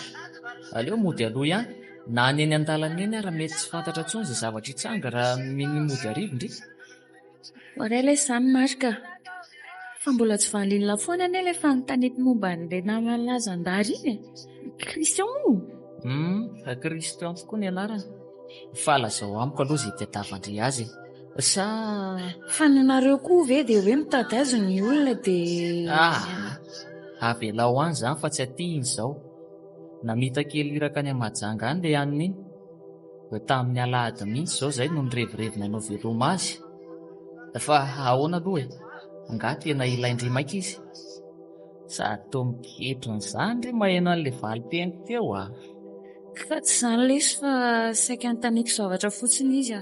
Aleo mody aloha ihany. Na ny eny an-dalana eny ara mety tsy fantatra intsony izay zavatra hitranga raha minia mody hariva ndry. Voaray ilay izany Marc a! Fa mbola tsy valin'la foana anie ilay fanontaniako momba an'ilay naman'la zandary iny e! Christian moa? Hum, Christian tokoa ny anarany. Fa lazao amiko aloha izay itadiavan-dry azy e! Sa. Fa ny anareo koa ve dia hoe mitady azy ny olona dia. Ah! Avelao any izany fa tsy aty iny izao. Namita kely iraka any Mahajanga any ilay anona iny. Vao tamin'ny alahady mihitsy izao izahay no nirevirevy nanao veloma azy. Fa ahoana aloha e? Angaha tena ilain-dry maika izy? Sady toa miketrona izany ry maheno an'ilay valin-teny teo a! Fa tsy izany lesy fa saika anontaniako zavatra fotsiny izy a!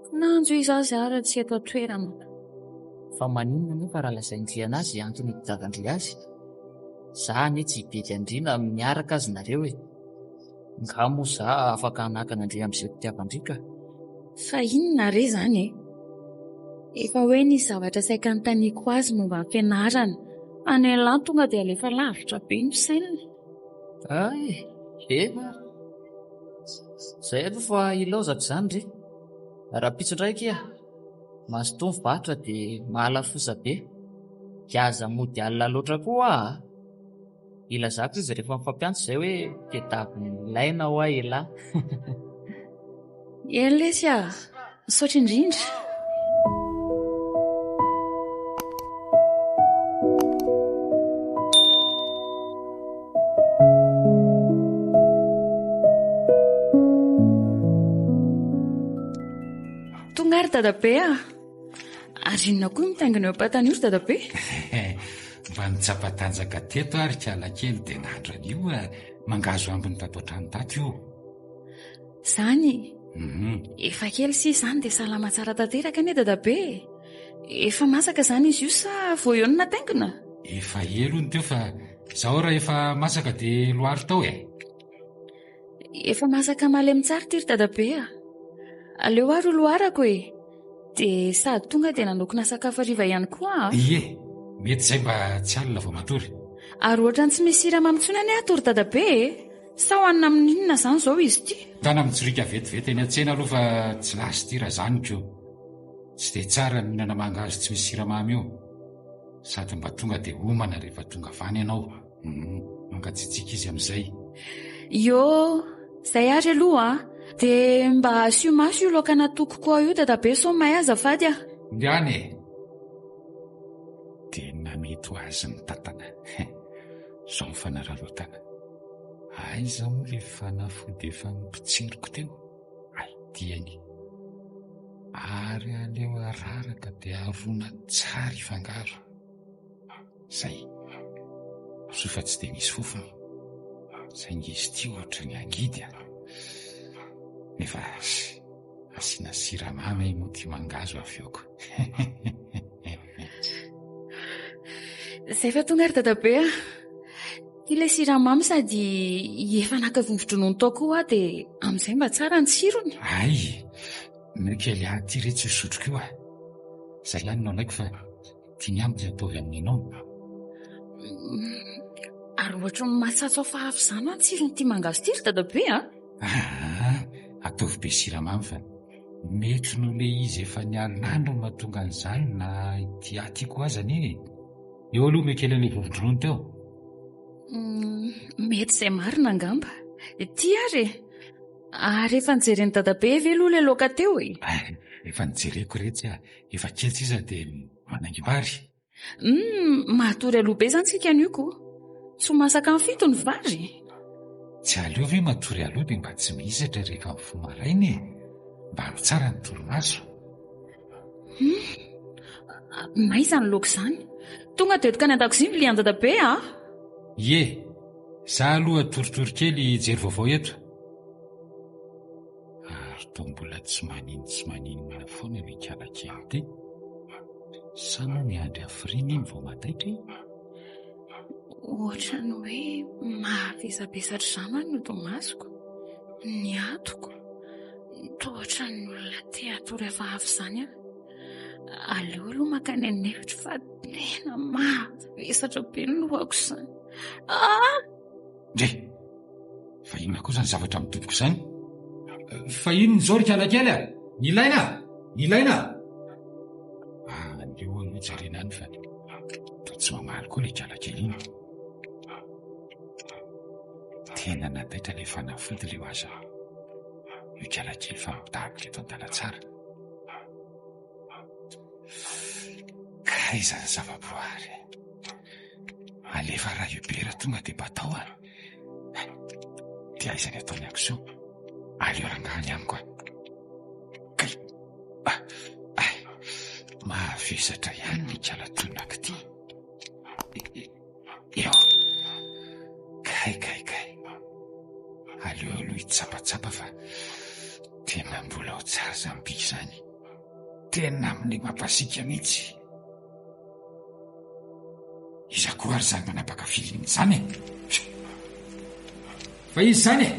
Kinanjo izy aza ary tsy eto an-toerana. Fa maninona anefa raha lazain-dry an'azy antony itiavan-dry azy? Za anie tsy hibedy an-dry na miaraka aza nareo e! Nga moa za afaka hanakana an-dry amin'izay fitiavan-dry ka! Fa inona re izany e? Efa hoe nisy zavatra saika anontaniako azy momba ny fianarana, fa ny an'lah tonga dia alefa lavitra be ny fisainana. Hay! Eny ary. Zay aloha fa ilaozako izany ry. Rahampitso indray akia. Mazotoa mivarotra dia mahalafosa be. Dia aza mody alina loatra koa hoa a! Ilazako izy rehefa mifampiantso izay hoe tedaviny ilaina hoa elah. Eny lesy a! Misaotra indrindra. Tonga ary dadabe a! Ary inona koa mitaingina eo am-patana io ry dadabe? Mba nitsapa tanjaka teto ary kala kely dia nahandro an'io eh, mangahazo ambiny tato an-trano tato io. Izany? Mhm. Efa kely sisa izany dia salama tsara tanteraka anie dadabe e! Efa masaka izany izy io sa vao eo no nataingina? Efa ela hono teo fa izao raha efa masaka dia loary tao e! Efa masaka malemy tsara ity ry dadabe a! Aleo ary ho loharako e! Dia sady tonga dia nanokona sakafo hariva ihany koa a! Ie, mety izay mba tsy alina vao matory. Ary ohatran'ny tsy misy siramamy intsony anie ato ry dadabe e! Sa hohanina amin'ny inona izany izao izy ity? Tana mitsoriaka vetivety eny an-tsena aloha fa tsy lasa ity raha izany ko! Tsy dia tsara ny mihinana mangahazo tsy misy siramamy io. Sady mba tonga dia homana rehefa tonga avy any ianao. Mangatsiatsiaka izy amin'izay. Iô, izay ary aloha a! Dia mba asio maso io laoka natokoko ao io dadabe sao may azafady a! Ndehana e! Tena mety ho azy ny tantana. Izao ny fanararaotana. Aiza moa ilay fanafody efa nopotsiriko teo? Hay, diany. Ary aleo araraka dia arona tsara hifangaro. Zay. Soa fa tsy dia misy fofona. Saingy izy ity ohatry ny angidy a. Nefa asiana siramamy moa ity mangahazo avy eo ko. Zay fa tonga ry dadabe a. Ity ilay siramamy sady efa naka vovo-dronono tao koa aho dia amin'izay mba tsara ny tsirony. Hay, ny kely ahy ity re tsy ho sotroko io a. Zay ihany no alaiko fa Tiany amiko izay ataovy amin'ny anao. Ary ohatry ny matsatso hafahafa izany an tsiron'ity mangahazo ity ry dadabe a! Aa, ataovy be siramamy fa mety noho ilay izy efa nialon'andro no mahatonga an'izany na ity ahy ity koa aza anie e! Eo aloha omeo kely an'ilay vovo-dronono teo. Mety izay marina angamba. Ity ary e! Ary efa nijeren'i dadabe ve aloha ilay laoka teo e? Efa nijereko iretsy a! Efa kely sisa dia manaingim-bary. Humm, matory aloha be izany tsika anio ko. Tsy ho masaka amin'ny fito ny vary? Tsy aleo ve matory aloha dia mba tsy mihisatra rehefa mifoha maraina e? Mba ampy tsara ny torimaso. Humm, may izany laoka izany. Tonga dia entiko any an-dakozia ny vilia an-dadabe a! Ie! Za aloha toritory kely hijery vaovao eto. Ary toa mbola tsy manino tsy maninona foana io ikala kely ity. Sa moa miandry hafiriana iny vao mataitra e? Ohatran'ny hoe mahavesabesatra izany ny hodimasoko, ny atoko. Toa ohatran'ny olona te hatory hafahafa izany aho. Aleo aloha mankany an'efitra fa tena mavesatra be ny lohako izany. Ah! Ndry! Fa inona koa izany zavatra midoboka izany? Fa inona izao ry kalakely a? Ilaina! Ilaina! Aleo aloha jerena any fa toa tsy mamaly koa ilay kalakely iny. Tena nataitra ilay fanafody ilay aza. Io kalakely fa midaboka eto an-dalatsara. Kay izany zava-boary. Alefa raha Hubert tonga dia batao a. Dia aiza ny ataony action? Aleo rangahy any amiko a. Kay. Ah, ah. Mahavesatra ihany ny kalatonako ity. Eo. Kay, kay, kay. Aleo aloha hitsapatsapa fa tena mbola ao tsara izany bika izany. Tena amin'ilay mampasiaka mihitsy. Iza koa ary izany manapaka feeling izany e? Fa iza izany e?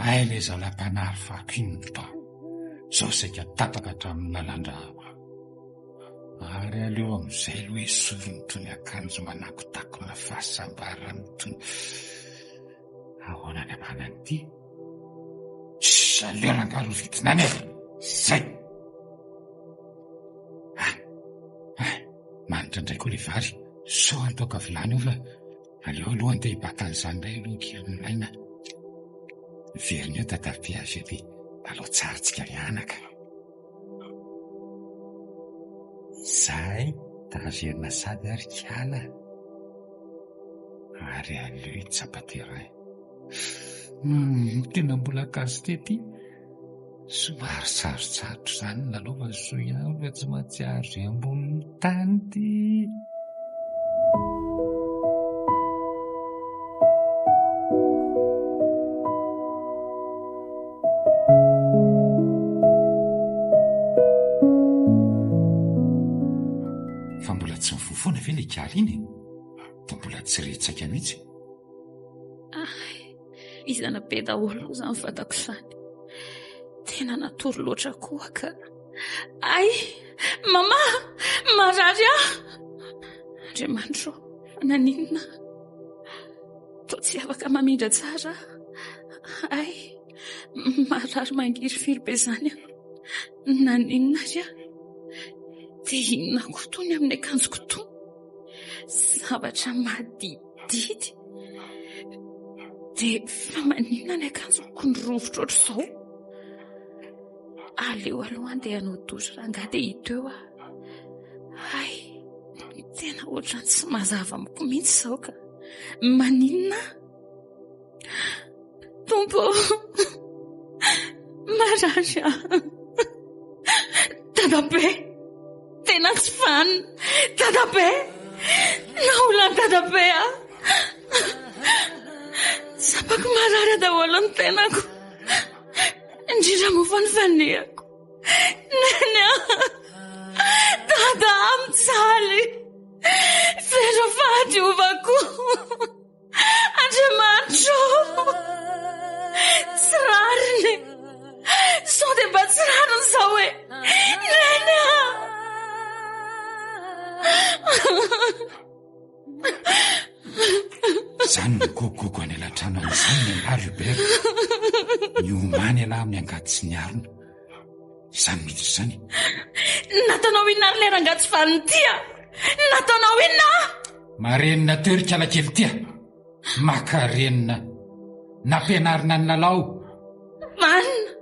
Hay le zalahy mpanary fako iny no tao. Zao saika tapaka hatramin'ny lalandrà. Ary aleo amin'izay aloha esoriny itony akanjo manakotakona fahasambarana itony. Ahoana ny amana an'ity? Tss, aleo rangahy rovitina any e! Zay! Ah, ah, manitra indray koa ilay vary. Sao hatoaka vilany eo fa aleo aloha andeha hibata an'izany indray aloha akia Nilaina. Miverina eo dadabe avy eo dia alao tsara tsika mianaka. Zay taverina sady ary kiala ary aleo hitsapa terrain. Humm tena mbola casse tête Somary sarotsarotra izany ny lalao fa soa ihany fa tsy mahatsiaro izay ambonin'ny tany ity. Fa mbola tsy mivoa foana ve ilay kiala iny e? Toa mbola tsy re tsaika mihitsy. Ay, vizana be daholo aloha izany vatako izany. Tena natory loatra koa ka. Ay, mama, marary aho. Andriamanitro, fa naninona? Toa tsy afaka mamindra tsara aho. Ay, marary mangirifiry be izany aho. Naninona ary aho? Dia inona koa itony amin'ny akanjoko itony? Zavatra madididdy. Dia fa maninona ny akanjoko no rovitra ohatr'izao? Aleo aloha andeha hanao douche rangahy dia hita eo aho. Hay, tena ohatran'ny tsy mazava amiko mihitsy izao ka. Maninona aho? Tompo ô, marary aho. Dadabe, tena tsy vanona. Dadabe, naolan'i dadabe aho. Tsapako marary daholo ny tenako. Indrindra moa fa ny fanehako. Neny a! Dada mijaly. Very fahadiovako. Andriamanitro ô! Tsy rariny. Sao dia mba tsy rariny izao e! Neny a! Izany no gogogogo any alatrano any izany ny angaha ry Hubert. Miomany ialahy amin'ny angady sy ny harona. Izany mihitsy izany. Nataonao inona ary ilay rangahy tsy vanona ity a? Nataonao inona? Marenina teo ry kalakely ity a! Makarenina. Nampianarina ny lalao. Vanona.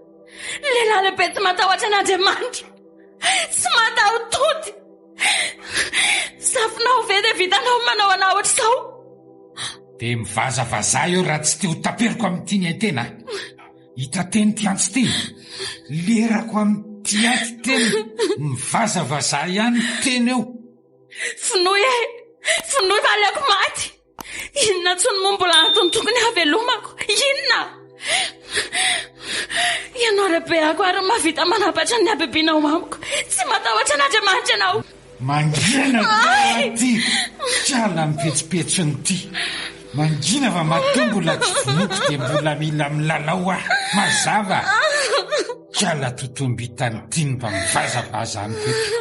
Lehilahy lehibe tsy matahotra an'Andriamanitra. Tsy mataho-tody. Zafinao ve dia vitanao ny manao anah ohatr'izao? Dia mivazavazaha eo raha tsy te ho taperiko amin'ity ny ain-tena a! Hita teny ity antsy ity! Lerako amin'ity aty tena! Mivazavazaha ihany teny eo! Vonoy e! Vonoy fa aleoko maty! Inona intsony moa mbola antony tokony hahavelomako? Inona? Ianao rabeako ary mahavita manapatra ny habibianao amiko. Tsy matahotra an'Andriamanitra ianao. Mangina ty kala mipetsopetsony ty. Mangina fa matoa mbola tsy vonoiko dia mbola mila milalao aho. Mazava. Kala totombitany ty no mba mivazavaza amiko eto.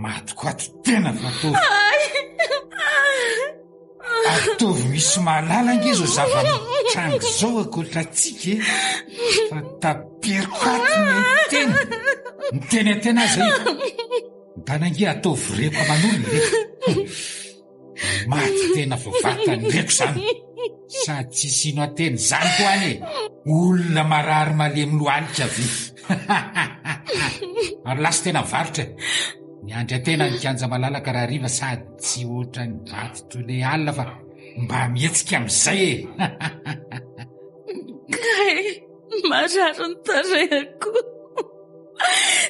Maty ko ato tena fa ataovy. Ataovy misy mahalala ange izao zava-mitranga izao ankoatra antsika e. Fa taperiko ato ny tena. Miteny an-tena aza e. Ndana ange ataovy reko aman'olona e. Maty tena vao vatany reko izany. Sady tsisy ino ateny izany koa any e. Olona marary malemy lohalika ve. Ary lasa tena mivarotra e. Miandry an-tena ny kianja malalaka raha hariva sady tsy ohatran'ny vato toy ilay alina fa mba mihetsika amin'izay e. Kay, marary ny tarehiko.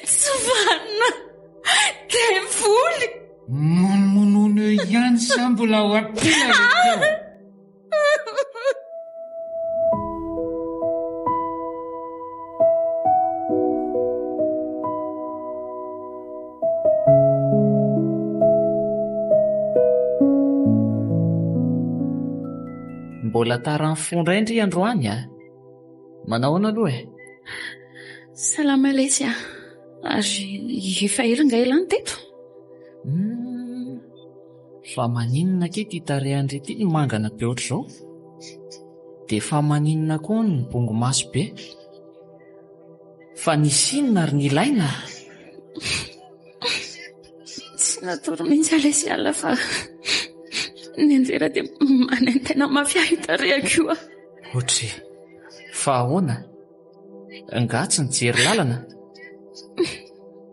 Tsy vanona. Devoly. Monomonono eo ihany sa mbola ho ampiana ry teo? Mbola tara ny fo indray ndry androany a! Manao ahoana aloha e? Salama lesy a! Ary efa ela nga ialahy no teto? Humm, fa maninona akia ity tarehin-dry ity no mangana be ohatr'izao? Dia fa maninona koa no mibongo maso be? Fa nisy inona ary nilaina? Tsy natory mihitsy aho lesy alina fa nianjera dia manaintaina mafy ahy io tarehiko io a. Ohatry, fa ahoana? Angaha tsy nijery lalana?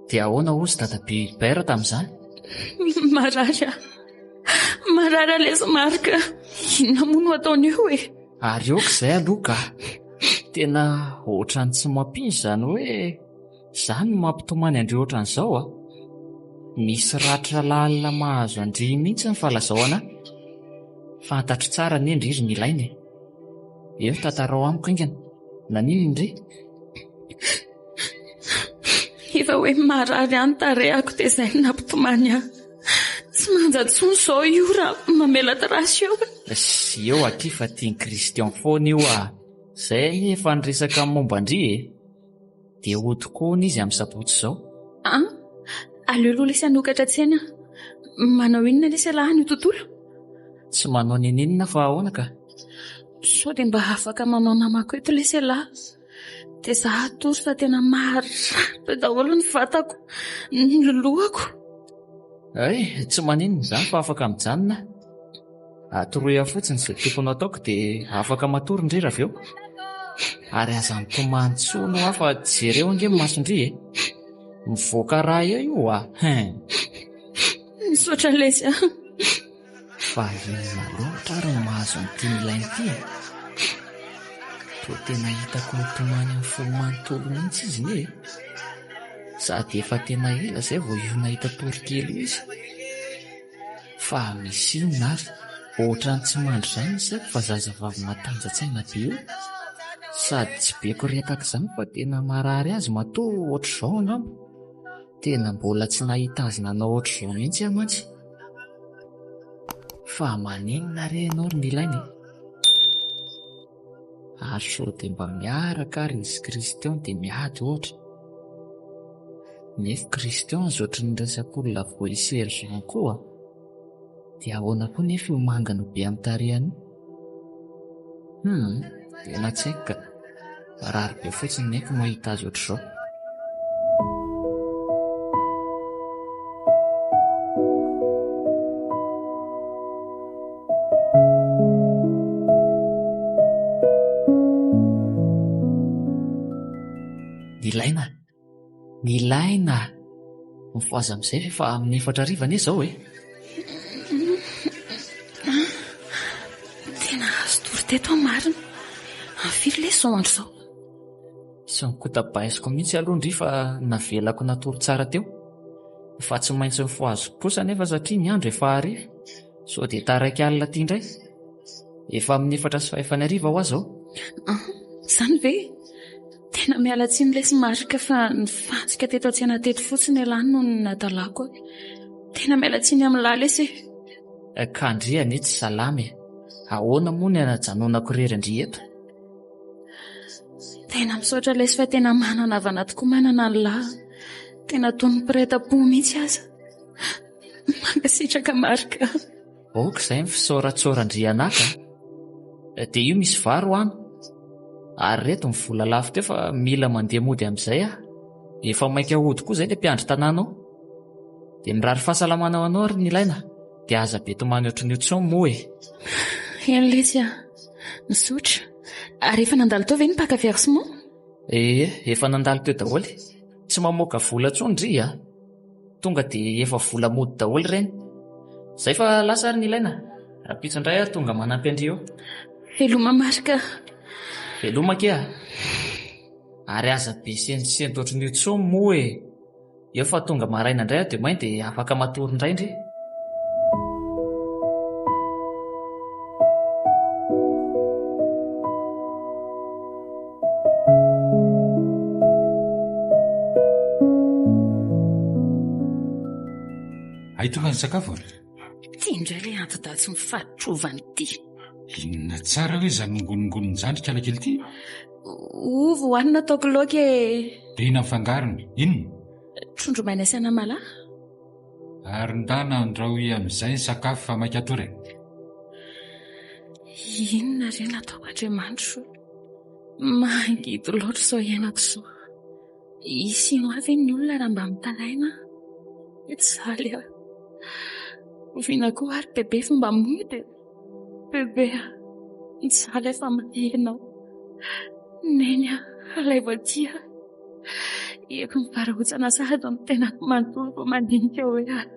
Dia ahoana hozy dadabe Hubert tamin'izany? Marary aho. Marary aho lesy Marc. Inona moa no ataony eo e? Ary aoka izay aloha ka. Tena ohatran'ny tsy mampino izany hoe izany no mampitomany an-dry ohatran'izao a. Misy ratra lalina mahazo an-dry mihitsy fa lazao anà. Fantatro tsara anie ndry ry Milaina e. Eo tantarao amiko haingana. Naninona ndry? Efa hoe marary any tarehako dia izay no nampitomany ahy. Tsy manja intsony izao io raha mamela trace eo. Sy eo akia fa tian'i Christian foana io ah. Zay anie efa niresaka momba an-dry e. Dia hody koa hono izy amin'ny sabotsy izao. An! Aleo aloha lesy hanokatra tsena. Manao inona lesy ialahy anio tontolo? Tsy manao n'inon'inona fa ahoana ka? Sao dia mba afaka manao namako eto lesy ialahy? Dia za hatory fa tena marary be daholo ny vatako, ny lohako. Hay, tsy maninona izany fa afaka mijanona aho. Atoroy ahy fotsiny izay tokony hataoko dia afaka matory ndry raha avy eo. Ary aza mitomany intsony hoa fa jereo ange ny mason-dry e. Mivoaka rà eo io a! Hein. Misaotra lesy a. Fa inona loatra ary no mahazo an'ity Milaina ity e? Toa tena hitako mitomany amin'ny fony manontolo mihitsy izy anie e. Sady efa tena ela izay vao io nahita tory kely io izy. Fa misy inona ary? Ohatran'ny tsy mandry izany ny saiko fa zazavavy matanjatsaina be io. Sady tsy be koretaka izany fa tena marary azy matoa ohatr'izao angamba. Tena mbola tsy nahita azy nanao ohatr'izao mihitsy aho mantsy. Fa maninona re ianao ry Nilaina e? Ary sao dia mba miaraka ary izy Christian dia miady ohatra. Nefa Christian aza ohatry ny resak'olona voa sergent koa. Dia ahoana koa nefa io mangana be amin'ny tarehiny io? Hum, tena tsy haiko ka. Marary be fotsiny nefa mahita azy ohatr'izao. Nilaina, nilaina. Mifohaza amin'izay ve fa amin'ny 4 hariva anie izao e. teto aho marina. Amin'ny firy lesy izao andro izao? Tsy nikotabaisiko mihitsy aloha ndry fa navelako natory tsara teo. Fa tsy maintsy nifohaziko kosa anefa satria ny andro efa hariva. Sao dia taraiky alina aty indray. Efa amin'ny 2004 ho'a izao. An, izany ve? Tena miala tsiny lesy Marc fa nifantsika teto an-tsena teto fotsiny ialahy noho ny nadalako. Tena miala tsiny amin'lah lesy e. Ka ndry anie tsy salama e. Ahoana moa ny hanajanonako irery an-dry eto? Tena misaotra lesy fa tena manana havana tokoa manana an'lah. Tena toy ny mpiray tam-po mihitsy aza. Mankasitraka Marc. Aoka izay ny fisaoratsaoran-dry anaka a! Dia io misy vary ho ano. Ary ireto ny vola lafo teo fa mila mandeha mody amin'izay aho. Efa maika hody koa izay ilay mpiandry tanàna ao. Dia mirary fahasalamana ho anao ry Nilaina. Dia aza be tomany ohatran'io intsony moa e! Eny lesy a! Misaotra. Ary efa nandalo teo ve ny mpaka versement? Ee, efa nandalo teo daholo. Tsy mamoaka vola intsony ndry a! Tonga dia efa vola mody daholo ireny. Izay fa lasa ary Nilaina. Rahampitso indray aho tonga manampy an-dry eo. Veloma Marc a! Veloma akia a! Ary aza be sentosento ohatran'io intsony moa e! Eo fa tonga maraina indray aho demain dia afaka matory indray ndry. Hay tonga ny sakafo e? Ity indray ilay anti-dahy tsy mifaditrovana ity. Inona tsara hoe izany nongonongonon'ny zandry kalakely ity? Ovy hohanina ataoko laoka e. Dia inona ny fangarony? Inona? Trondro maina sy anamalaho. Ary ndana andrahoy amin'izay ny sakafo fa maika hatory e. Inona re no ataoko Andriamanitro? Mangidy loatra izao iainako izao. Hisy hino ahy ve ny olona raha mba mitaraina aho? Mijaly aho. Oviana koa ary bebe vao mba mody e? Bebe a, mijaly aho fa malahelo anao. Neny a, alaivo aty aho. Efa mivarahontsana sahady ny tenako manontolo vao mandinika hoe aho.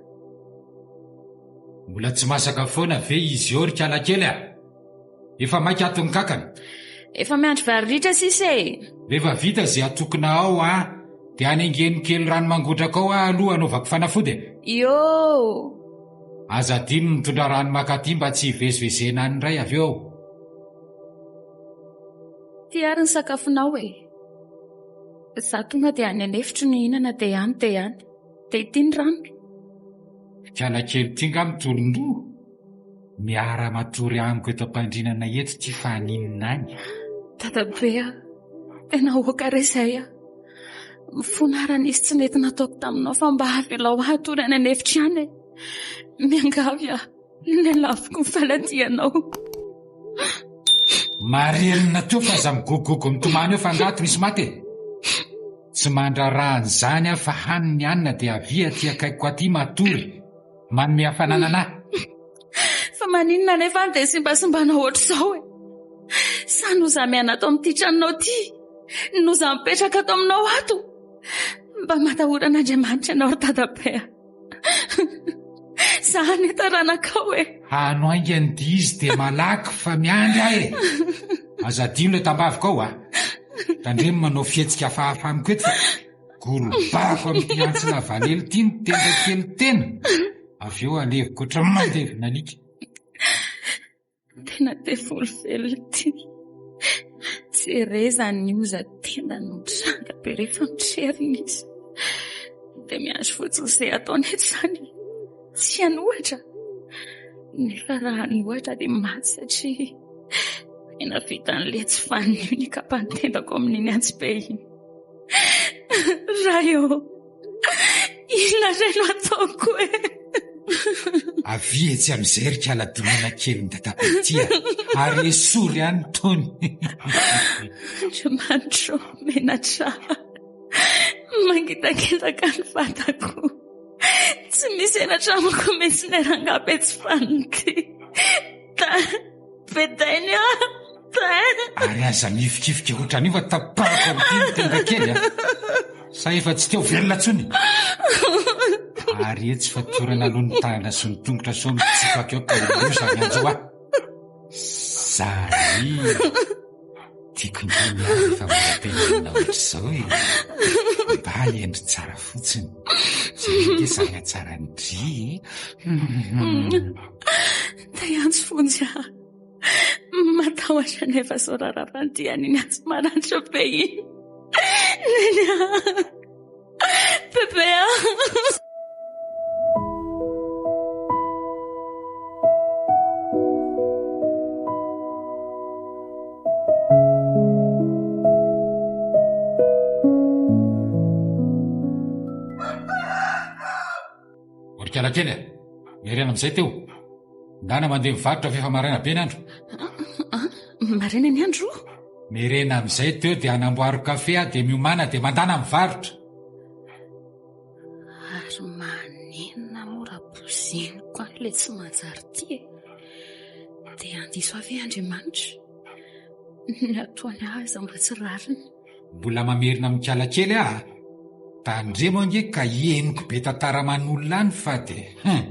Mbola tsy masaka foana ve izy eo ry kalakely a? Efa maika ato ny kakana. Efa miandry vary ritra sisa e! Rehefa vita izay atokona ao an, dia anengeno kely rano mangotraka ao aho aloha hanaovako fanafody e! Ioo! Aza adino ny mitondra rano makaty mba tsy hivezivezena any indray avy eo aho. Ty ary ny sakafonao e! Za tonga dia any an'efitro no hihinana dia any dia any. Dia ity ny rano. Kala kely ity nga mitolon-doha? Miara matory amiko eto am-pandrinana eto ity fa haninona any? Dadabe a! Tena aoka re izay a! Mifona aho raha nisy tsy nety nataoko taminao fa mba avelao aho hatory any an'efitra ihany e! Miangavy aho, lelaviko ny faladianao. Marenina teo fa aza migogogogo mitomany eo fa angaha ato misy maty e! Tsy mandraharaha an'izany aho fa hano ny hanina dia avia aty akaikiko aty matory. Manome hafanana anah. Fa maninona anefa aho dia simbasimbana ohatr'izao e? Sa noho izaho miaina ato amin'ity tranonao ity? Noho izaho mipetraka ato aminao ato? Mba matahora an'Andriamanitra ianao ry dadabe a! Izaho anie taranakao e! Hano haingana ity izy dia malaky fa miandry aho e! Aza adino ilay tambaviko ao a! Tandremo manao fihetsika hafahafa amiko eto fa Gorobako amin'ity antsy lavalelo ity ny tenda kely tena, avy eo aleviko ohatran'ny mandevina alika. Tena devoly velona ity. Jereza ny hoza-tenda no mitranga be rehefa mitrerona izy. Dia miandry fotsiny izay ataony eto izany. Tsy hanohatra. Nefa raha hanohatra dia maty satria tena vitan'ilay tsy vanona io ny kapan'ny tendako amin'iny antsy be iny. Ray ô, inona indray no ataoko e? Avia etsy amin'izay ry kala domina kelin'i dadabe ity a! Ary esory any tony. Andriamanitro, menatra ahy. Mangitakitaka ny vatako. Tsy misy henatra amiko mihitsy ilay rangahy be tsy vanona ity. Bedainy aho. Ary aza mihifikifika ohatran'io fa tapahako amin'ity ny tenda kely a! Sa efa tsy teo velona intsony? Ary etsy fatorana aloha ny tanana sy ny tongotra sao mitsipaka eo ka ho loza ny hanjo ahy. Zary! Tiako indray ny ahy rehefa mora tenenina ohatr'izao e! Mba hendry tsara fotsiny. Izay ange zana-tsara an-dry e! Te hiantso vonjy aho. Matahotra anefa sao rarapan-dian'iny antsy maranitra be iny. Neny a! Bebe a! Orikala kely a! Miverena amin'izay teo. Ndana mandeha mivarotra fa efa maraina be ny andro. Maraina ny andro? Miverena amin'izay teo dia hanamboaro kafe aho dia miomàna dia mandana mivarotra. Ary maninona moa raha boziniko any ilay tsy manjary ity e? Dia handiso ahy ve Andriamanitra? Ny ataony ahy aza mba tsy rariny. Mbola mamerina mikala kely aho a! Tandremo ange ka henoko be tantara aman'olona any fa dia hum!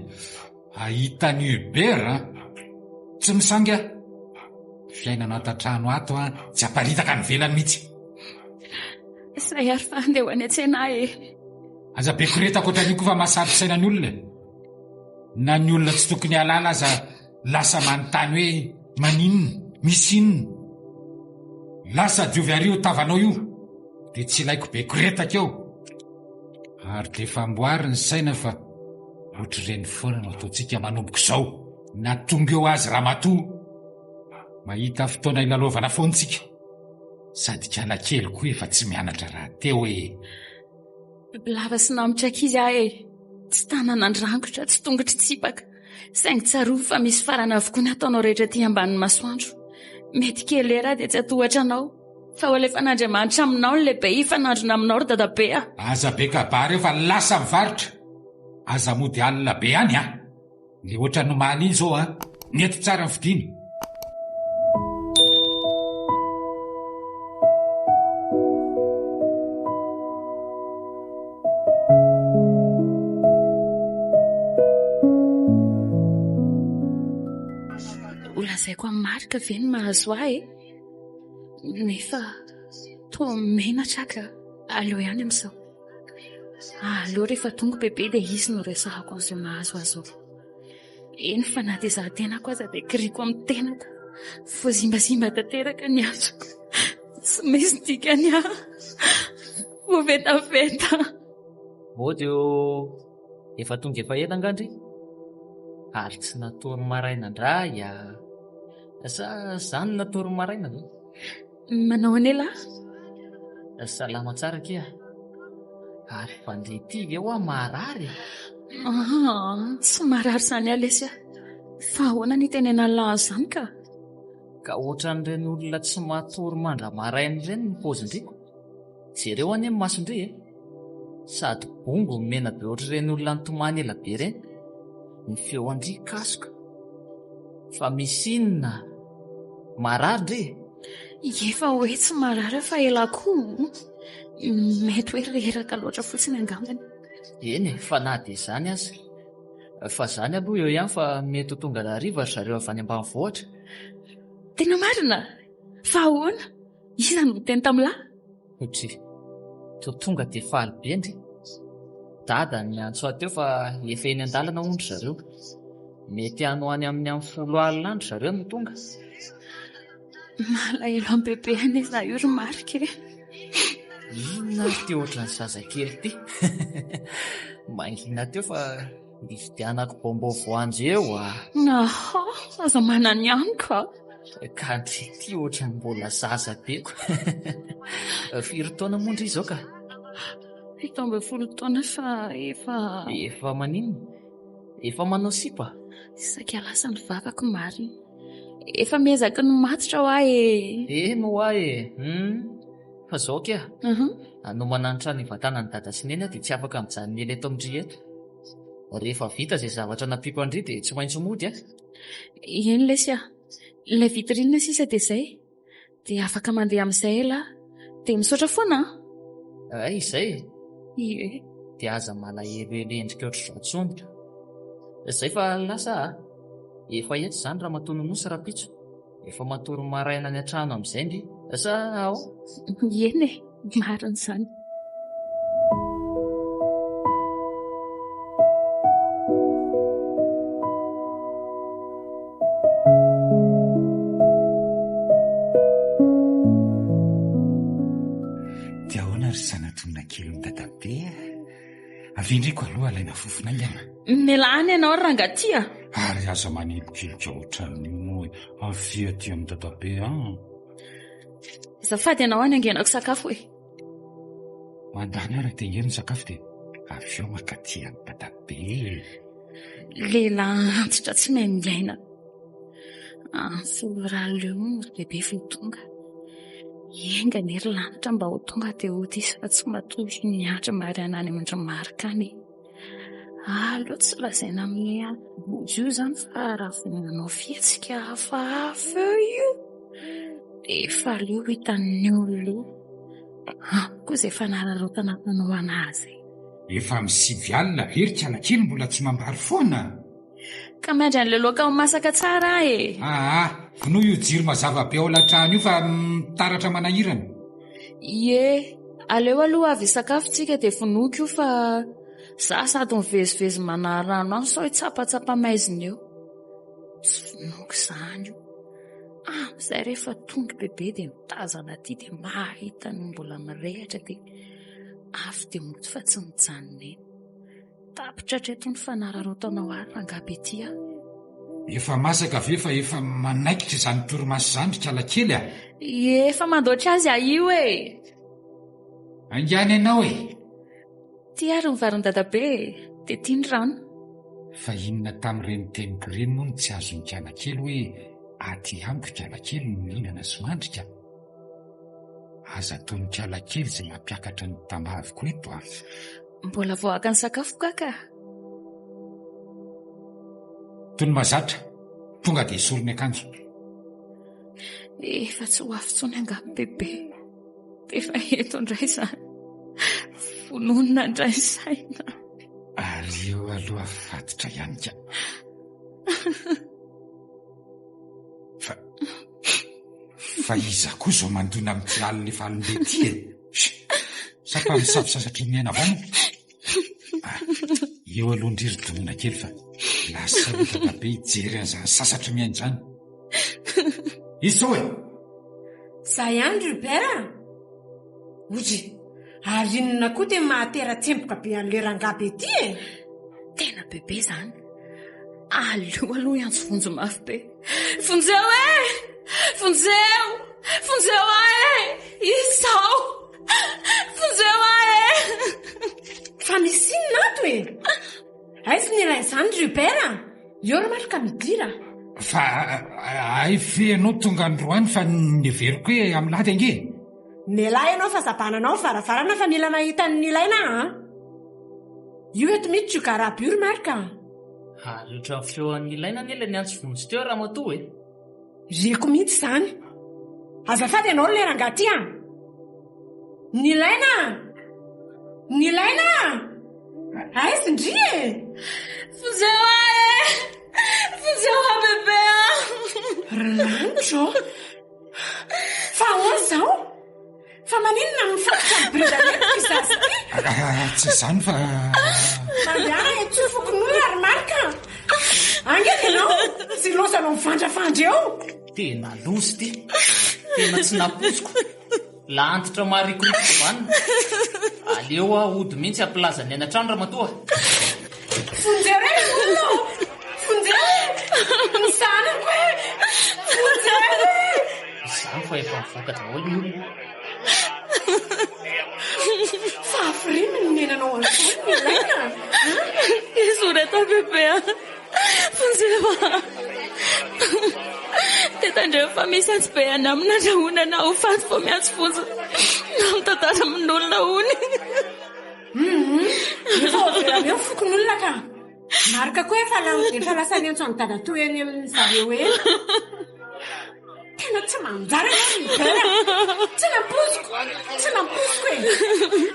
Hahita an'i Hubert an! Tsy misangy aho! Fiainana ato an-trano ato an, tsy aparitaka any ivelany mihitsy! Zay ary fa andeha ho any an-tsena aho e! Aza be koretaka ohatran'io koa fa mahasaro-pisaina ny olona e! Na ny olona tsy tokony hahalala aza lasa manontany hoe maninona? Misy inona? Lasa diovy àry io tavanao io dia tsy ilaiko be koretaka eo! Ary dia efa amboary ny saina fa ohatr'ireny foana no ataontsika manomboka izao na tonga eo azy ramatoa. Mahita fotoana hilalaovana foana tsika. Sady kalakely koa efa tsy mianatra rahateo e. Bibilava sy namotra ankizy aho e. Tsy tanana andrangotra, tsy tongotry tsipaka. Saingy tsarovy fa misy farany avokoa ny ataonao rehetra aty ambanin'ny masoandro. Mety kely lera aho dia tsy hatohatra anao. Fa ho alefan'Andriamanitra aminao ny lehibe hifanandrina aminao ry dadabe a! Aza be kabary eo fa lasa mivarotra! Aza mody alina be any a! Le ohatran'ny omaly iny zao a! Nety tsara ny fidiny! Ho lazaiko amin'i Marc ve ny mahazo ahy e? Nefa toa menatra aho ka aleo ihany amin'izao. Aleo rehefa tonga bebe dia izy no resahako an'izao mahazo azy izao. Eny fa na dia izaho tenako aza dia kiriko amin'ny tenako. Voazimbazimba tanteraka ny androko. Tsy misy dikany aho. Voavetaveta. Mody ô! Efa tonga efa ela angaha ndry? Ary tsy natory maraina ndray ah! Sa za no natory maraina ve? Manao ahoana elah? Salama tsara akia. Ary fa ndry ity ve hoa marary e? Ah, tsy marary izany aho lesy ah. Fa ahoana ny itenenan'lah an'izany ka? Ka ohatran'ireny olona tsy matory mandra-maraina ireny ny paozin-dry ko. Jereo anie ny mason-dry e! Sady bongo no mena be ohatr'ireny olona nitomany ela be ireny. Ny feo an-dry kasoka. Fa misy inona? Marary ndry e? Efa hoe tsy marary aho fa ela koa. Mety hoe reraka loatra fotsiny angambany. Eny e, fa na dia izany aza. Fa izany aloha eo ihany fa mety ho tonga hariva ry zareo avy any ambanivohitra. Tena marina? Fa ahoana? Iza no niteny tamin'lah? Dry. Toa tonga dia faly be ndry. Dada niantso ahy teo fa efa eny an-dalana hono ry zareo. Mety any ho any amin'ny amin'ny folo alina any ry zareo no tonga. Malahelo an'i Bebe anie izaho io ry Marc e. Inona ary ity ohatran'ny zazakely ity? Mangina teo fa nividianako bonbon voanjo eo ah. Aha, aza manany ihany ka. Ka ndry ity ohatran'ny mbola zaza be ko. Firy taona moa ndry izao ka? 17 taona fa efa... Efa maninona? Efa manao sipa? Saika lasa ny vavako marina. Efa miezaka ny matotra hoa e. Eny hoa e. Hum. Fa zao kia. Hanomana ny trano hivantanan'i dada sy neny aho dia tsy afaka mijanona ela eto amin-dry eto. Rehefa vita izay zavatra nampiako an-dry dia tsy maintsy mody aho. Eny lesy a! Ilay vitrine sisa dia izay. Dia afaka mandeha amin'izay elah. Dia misaotra foana an! Hay izay e! Ie. Dia aza malahelohelo endrika ohatr'izao intsony ka. Izay fa lasa a! Efa eto izany Ramatoa Nonosy rahampitso. Efa matory maraina any an-trano amin'izay ndry sa ao? Eny e, marina izany. Dia ahoana ry zanadonina kelin'i dadabe a? Avia ndry ko aloha alaina fofona haingana. Mialà any ianao ry rangahy ty a! Ary aza manilikilika ohatran'io moa e! Avia aty amin'i dadabe an! Azafady ianao any angenako sakafo e! Mandany ary atengeno ny sakafo dia avy eo mankaty amin'i dadabe e! Lehilahy antitra tsy mahay miaina. Antso raleo ry bebe vao tonga. Enga anie ry lanitra mba ho tonga dia hody izy fa tsy matory miandry maraina any amin-dry Marc any e. Aleo tsy lazaina amin'i Rojo io izany fa raha vao manao fihetsika hafahafa eo io dia efa aleo hitan'ny olona eo. Amiko koa izay fanararaotana mpanao an'azy. Efa amin'ny sivy alina ve ry kalakely mbola tsy mambary foana? Ka miandry an'ilay laoka ho masaka tsara aho e! Aa, vonoy io jiro mazava be ao latrano io fa mitaratra manahirana. Ie, aleo aloha avy hisakafo tsika dia vonoiko io fa za sady mivezivezy manary rano any sao hitsapatsapa maizina eo. Tsy vonoiko izany io. Amin'izay rehefa tonga bebe dia mitazana aty dia mahita ny mbola mirehitra dia avy dia mody fa tsy mijanona eny. Tapitra hatreto ny fanararaotanao ahy rangahy be ty a! Efa masaka ve fa efa manaikitra izany torimaso izany ry kalakely a! Efa mandoatra azy aho io e! Haingana ianao e! Ty ary ny varin'i dadabe e! Dia ty ny rano. Fa inona tamin'ireny teniko ireny moa no tsy azon'i kalakely hoe aty amiko kalakely no mihinana sy mandrika? Aza ataon'i kalakely izay mampiakatra ny tambaviko eto a! Mbola vao haka ny sakafo ka ka. Toy ny mahazatra, tonga dia esory ny akanjo. Efa tsy ho avy intsony angaha bebe. Dia efa eto indray izany. Vononina indray ny saina. Aleo aloha fatotra ihany ka. Fa, fa iza koa izao mandona amin'ity alina efa alim-be ity e? Sa mpamosavy sasatry ny miaina avao moa? Ah, eo aloha ndry ry domina kely fa lasa aloha dadabe hijery an'izany sasatry miaina izany. Izao e! Za ihany ry Hubert a! Ory, ary inona koa ty mahatera-tsemboka be an'ilay rangahy be ty e? Tena bebe izany. Aleo aloha hiantso vonjy mafy be. Vonjeo e! Vonjeo! Vonjeo ahy e! Izao! Vonjeo ahy e! Fa misy inona ato e? Aiza ny ilain'izany ry Hubert a? Eo ry Marc midira. Fa hay ve ianao tonga androany fa neveriko hoe amin'ny lahady ange e? Mialà ianao fa zabananao ny varavarana fa mila mahita an'i Nilaina aho an! Io eto miditra io garaby io ry Marc a! Ary ohatran'ny feo an'i Nilaina anie ilay niantso vonjy teo ramatoa e! Reko mihitsy izany. Azafady ianao ry ilay rangahy ity an! Nilaina a! Nilaina a! Aiza ndry e! Vonjeo ahy e! Vonjeo ahy bebe a! Ry lanitra ô! Fa ahoana izao? Fa maninona no mifatotra amin'ny bridalette ity zaza ity? Ah, tsy izany fa... Mandehana etsy fokonolona ry Marc a! Haingana ianao, tsy ilaozanao mivandrafandra eo! Tena loza ity! Tena tsy nampoiziko! La antitra marikoriko tsy vanona. Aleo aho hody mihitsy hampilaza ny any an-trano ramatoa. Vonjeo re ry olona ô! Vonjeo e! Ny zanako e! Vonjeo e! Izany fa efa mivoaka daholo ny olona. Fa hafiriana no niainanao an'izany Milaina a? Esory atao bebe a! Vonjeo a! Dia tandremo fa misy antsy be any aminy andrahonana ho faty vao miantso vonjy na mitantara amin'olona hono. Hum, efa ho avela eo fokonolona ka. Marc koa efa efa lasa niantso an'i dadatoa eny amin'ny zareo eny. Tena tsy manjary ianao ry Bella. Tsy nampoiziko, tsy nampoiziko e.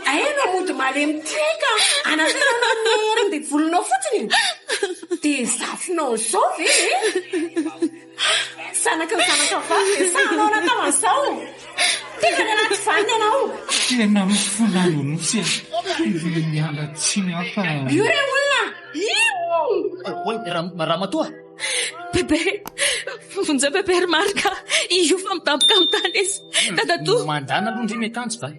Hay ianao mody malemy ity hay ka anantenanao ny herin-devolinao fotsiny. Dia zafinao izao ve e? Zanaky ny zanakao vavy dia sahinao natao an'izao? Tena any anaty vanona ianao! Tena mifona Nonosy a! Miala tsiny aho fa. Io re olona! Io! Oay, ramatoa! Bebe! Vonjeo Bebe ry Marc a! Io fa midaboka amin'ny tany izy! Dadatoa! Mandana aloha ndry miakanjo va?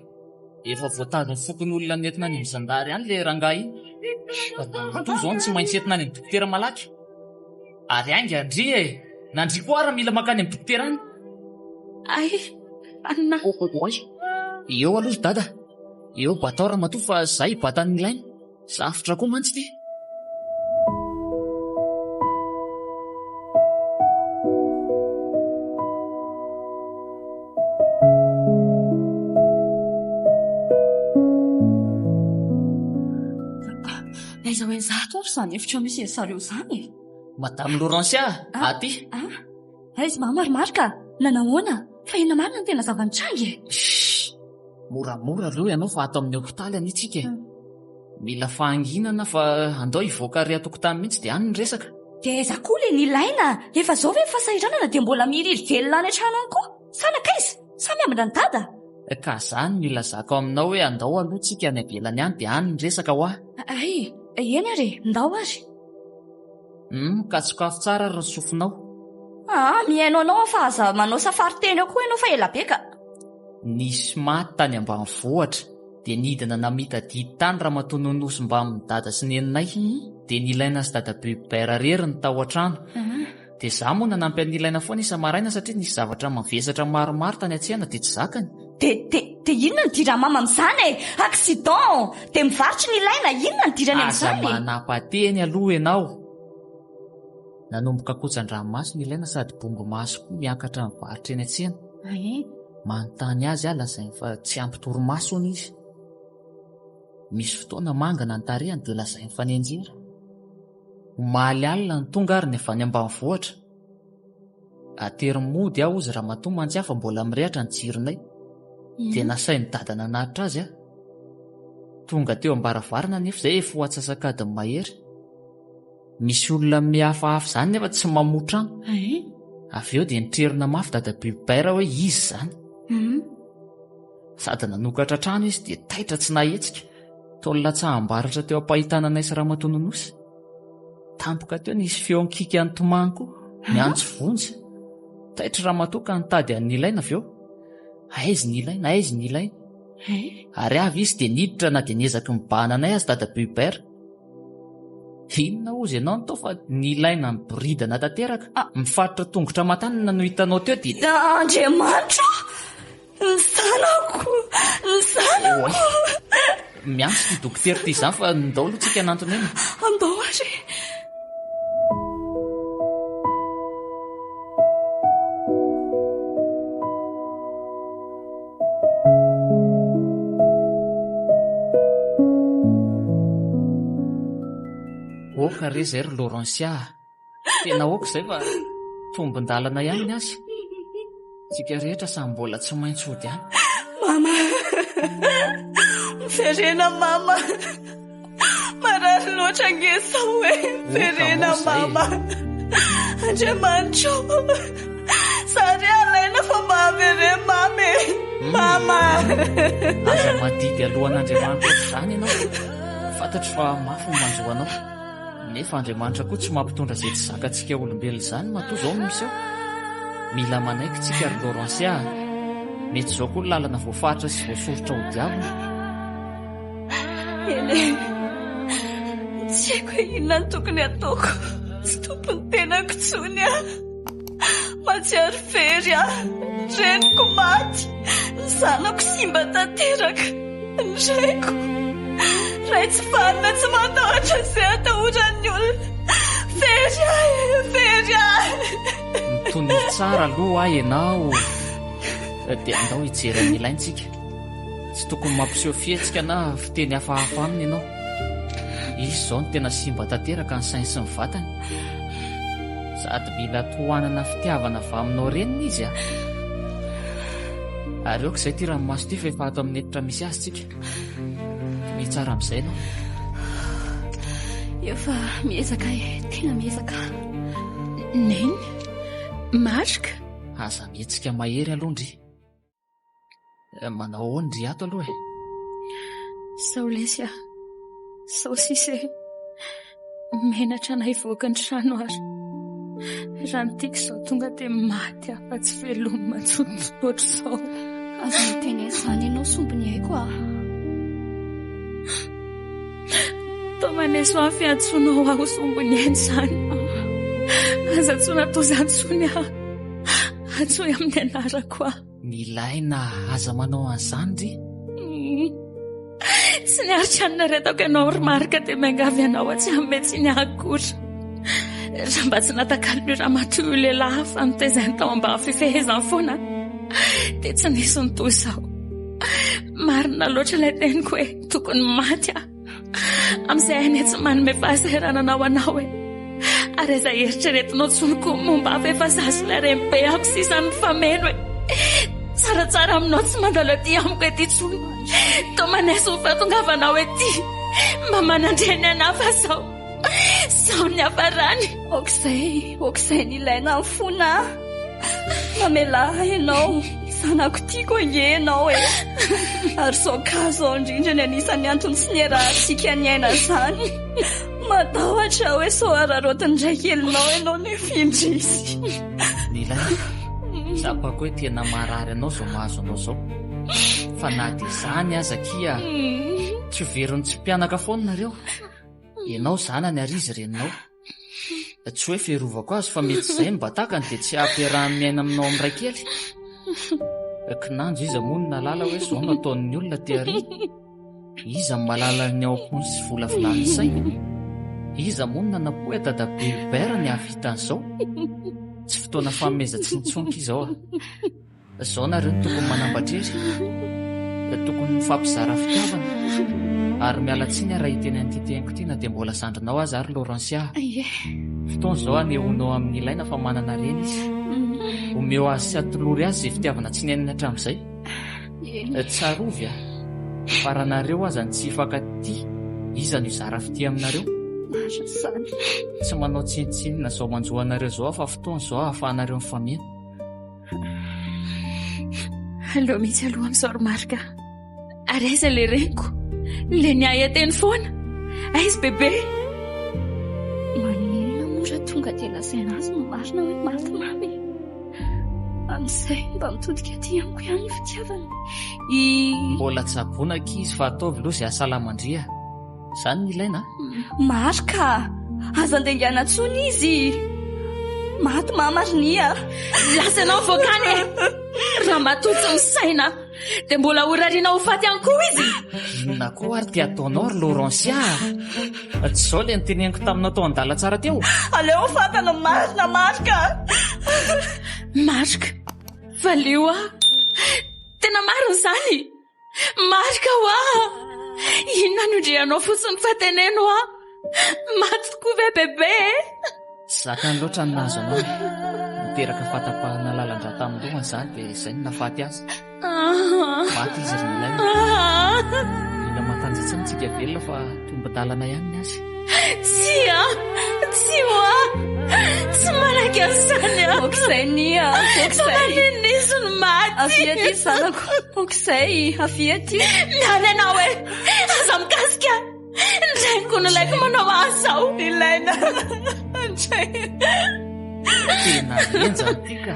Efa voatazon'ny fokonolona nentina any amin'ny zandary any ilay rangahy iny. Ramatoa izao no tsy maintsy entina any amin'ny dokotera malaky. Ary ainga ndry e! Na ndry koa ara mila mankany amin'ny dokotera any. Ay, Anna. Oay, eo aloha ry dada. Eo batao ramatoa fa za hibata an'i Nilaina. Sarotra koa mantsy ity. Aiza ho aiza ato ary izany efitra misy an'i zareo izany e? Madame Laurencia, aty. Ah, aiza mama ry Marc a? Nanahoana? Fa inona marina no tena zava-nitranga e? Chut! Moramora aloha ianao fa ato amin'ny hopitaly anie tsika e. Mila fahanginana fa andao hivoaka ary an-tokotany mihitsy dia any ny resaka. Dia aiza koa ilay nilaina? Efa izao ve ny fahasahiranana dia mbola miriry velona any an-trano any koa? Sa nankaiza? Sa miambina an'i Dada? Ka zany no ilazako aminao hoe andao aloha tsika any ivelany any dia any ny resaka hoa. Hay, eny ary e, ndao ary. Hum, ka sokafy tsara ary ny sofinao. Aa, mihaino anao aho fa aza manao safary teny eo koa ianao fa ela be ka. Nisy maty tany ambanivohitra dia nidina namita didy tany ramatoa Nonosy mbamin'i dada sy neninay dia Nilaina sy dadabe Hubert irery no tao an-trano. Dia izaho moa nanampy an'i Nilaina foana isa-maraina satria nisy zavatra mavesatra maromaro tany an-tsena dia tsy zakany. Dia, dia, dia inona no idiran'i mama amin'izany e? Accident! Dia mivarotra i Nilaina, inona no idirany Aza amin'izany e? manapa-teny aloha ianao. Nanomboka kotsan-dranomaso Nilaina sady bongo maso koa miakatra mivarotra eny an-tsena. Manontany azy aho lazainy fa tsy ampy torimaso hono izy. Misy fotoana mangana ny tarehiny dia lazainy fa nianjera. Omaly alina no tonga ary ny avy any ambanivohitra. Atery mody aho hozy ramatoa mantsy aho fa mbola mirehatra ny jironay. Dia nasain'i dada nanatitra azy aho. Tonga teo am-baravarana anefa izay efa ho atsasak'adiny mahery. Misy olona mihafahafa izany nefa tsy mamoa trano. Avy eo dia nitrerona mafy dadabe Hubert hoe iza izany. Sady nanokatra trano izy dia taitra tsy nahetsika. Toa nilatsaham-baratra teo am-pahitana anay sy ramatoa Nonosy. Tampoka teo nisy feo nikiaka nitomany koa, niantso vonjy. Taitra ramatoa ka nitady an'i Nilaina avy eo. Aiza Nilaina, aiza Nilaina? Ary avy izy dia niditra na dia niezaky nibahana anay aza dadabe Hubert. Inona hozy ianao no tao fa nilaina niboridana tanteraka. Mifatotra tongotra aman-tanana no hitanao teo dia. Andriamanitra ô! Ny zanako! Ny zanako! Oay! Miantso ity dokotera ity izany fa ndao aloha tsika hanantona eny. Andao ary e! Oka re izay ry Laurencia a! Tena oka izay fa tombon-dalana ihany ny azy. Tsika rehetra samy mbola tsy maintsy hody any. Mama! Miverena mama! Marary loatra ange sao e! Miverena mama! Andriamanitra ô! Sary alaina fa mba avereno mama e! Mama! Aza madidy alohan'Andriamanitra ohatr'izany ianao. Fantatro fa mafy ny manjo anao. Nefa Andriamanitra koa tsy mampitondra izay tsy zakantsika olombelona izany matoa izao no miseho. Mila manaiky tsika ry Laurencia a! Mety izao koa ny lalana voafaritra sy voasoritra ho diavina. Eny e, tsy haiko hoe inona no tokony hataoko. Tsy tompon'ny tenako intsony aho. Mahatsiaro very aho. Ny reniko maty, ny zanako simba tanteraka, ny raiko. Ray tsy vanona, tsy matahotra izay atahoran'ny olona. Very aho e, very aho. Mitonia tsara aloha aho ianao. Dia andao hijery an'i Ilaintsika. Tsy tokony mampiseho fihetsika na fiteny hafahafa aminy ianao. Izy izao no tena simba tanteraka ny sainy sy ny vatany. Sady mila tohanana fitiavana avy aminao reniny izy a! Ary aoka izay ity ranomaso ity fa efa ato amin'ny efitra misy azy tsika. Tonia tsara amin'izay ianao. Efa miezaka e, tena miezaka. Neny? Marc? Aza mihetsika mahery aloha ndry. Manao ahoana ndry ato aloha e? Sao lesy ah. Sao sisa e. Menatra anay hivoaka ny trano ary. Raha ny tiako izao tonga dia maty aho fa tsy velomina intsony ohatr'izao. Aza miteny an'izany ianao sombiny aiko ah. Toa maneso ahy ny fiantsoanao ahy ho sombiny aina izany. Aza antsoina toa izany intsony aho. Antsoy amin'ny anarako aho. Nilaina aza manao an'izany ry. Tsy niaritra ny naretako ianao ry Marc dia miangavy anao aho tsy hanome tsiny ahy akory. Raha mba tsy natakalon'io ramatoa io lehilahy hafa notezainy tao ambany fifehezany foana dia tsy nisy ny toy izao. Marina loatra ilay teniko hoe tokony maty aho. Amin'izay anie tsy manome fahasahiranana ho anao e. Ary aza eritreretinao intsony koa ny momba ahy fa efa za sy ilay renibeako sisa no mifameno e. Tsaratsara aminao tsy mandalo aty amiko ety intsony. Toa manaiso ny fahatongavanao ety. Mba manan-dreny anà fa sao sao ny hafarany. Aok'izay, aok'izay nilaina ny fona a. Mamelà ahy ianao, zanako tiako ange ianao e. Ary izao cas izao indrindra ny anisan'ny antony tsy niarahantsika niaina izany. Matahotra aho hoe sao araraotin'ny raikelinao ianao nefa indrisy. Nilaina, tsapako hoe tena marary anao izao mahazo anao izao. Fa na dia izany aza akia, tsy ho verin'ny tsy mpianaka foana nareo. Ianao zanany ary izy reninao. Tsy hoe fiarovako azy fa mety izay no mba takany dia tsy hampiarahany miaina aminao amin'ny raikely. Kinanjo iza moa no nahalala hoe izao no ataon'ny olona aty aoriana? Iza no mahalala ny ao am-pony sy volavolan'ny sainy? Iza moa no nanam-po hoe dadabe Hubert ny hahavita an'izao? Tsy fotoana fanomezan-tsiny intsony ky izao a! Izao nareo no tokony manambatra hery, tokony mifampizara fitiavana, ary miala tsiny aho raha hiteny an'ity teniko ity na dia mbola zandrinao aza ary Laurencia. Fotoana izao hanehoanao amin'i Nilaina fa manana reny izy. Omeo azy sy atolory azy izay fitiavana tsy niainany hatramin'izay. Tsarovy a! Fa raha nareo aza no tsy hifankatia, iza no hizara fitia aminareo? Marina izany. Tsy manao tsinontsinona izao manjo anareo izao aho fa fotoana izao ahafahanareo mifameno. Aleo mihitsy aloha amin'izao ry Marc a! Ary aiza ilay reniko? Ilay niahy ahy teny foana? Aiza bebe? Maninona moa raha tonga dia lazaina azy ny marina hoe maty mamy e? Amin'izay mba mitodika aty amiko ihany ny fitiavany. I. Mbola tsaboina akia izy fa ataovy aloha izay hahasalama-ndry a! Izany no ilaina a! Marc a! Aza andengana intsony izy! Maty mama ry Nia a! Lasa ianao mivoaka any e! Ramatoa tsy misaina! Dia mbola ho rariana ho faty ihany koa izy! Inona koa ary ty ataonao ry Laurencia a! Tsy izao ilay noteneniko taminao tao an-dalantsara teo? Aleo ho fantany ny marina Marc a! Marc, valio aho! Tena marina izany? Marc hoa! Inona no indrianao fotsiny fa teneno aho! Maty tokoa ve bebe e? Tsy zakany loatra ny nahazo anao e! Niteraka fahatapahana lalan-drà tamin'ny lohany izany dia izay no nahafaty azy. Maty izy ry Nilaina. Mila matanjatsaina tsika velona fa tombon-dalana ihany ny azy. Tsia! Tsia hoa! Tsy manaiky an'izany aho! Aok'izay Nia! Aok'izay! Fa maninona izy no maty? Avia aty zanako! Aok'izay! Avia aty! Miala ianao e! Aza mikasika! Ny reniko no ilaiko manao azy izao! Ilaina indray! Tena henjana ity ka!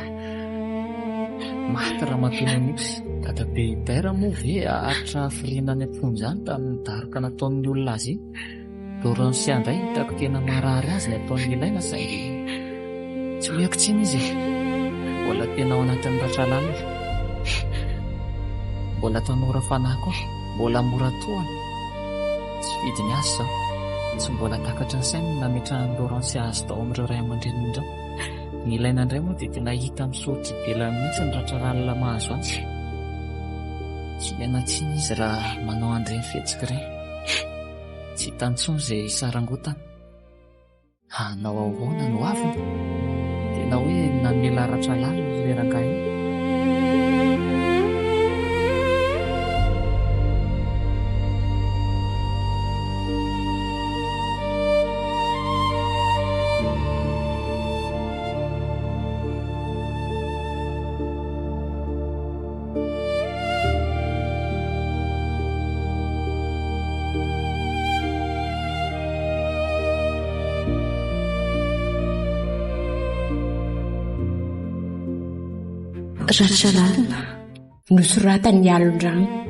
Maty ramatoa Nanosy. Dadabe Hubert moa ve haharitra hafiriana any am-ponja any tamin'ny daroka nataon'ny olona azy iny? Laurencia indray hitako tena marary azy ny ataon'i Nilaina saingy tsy omeko tsiny izy e! Mbola tena ao anatin'ny ratra lalina. Mbola tanora fanahy koa, mbola mora tohana. Tsy fidiny azy izao. Tsy mbola takatry ny sainy ny nametrahan'i Laurencia azy tao amin'ireo ray aman-dreniny ireo. Nilaina indray moa dia tena hita misoritra ivelany mihitsy ny ratra lalina mahazo azy. Tsy omena tsiny izy raha manao an'ireny fihetsika ireny. Tsy hitany intsony izay hisarangotana. Hanao ahoana ny hoaviny? Tena hoe namela ratra lalina ilay rangahy iny. Ratra lalina. Nosoratan'i Alondrano.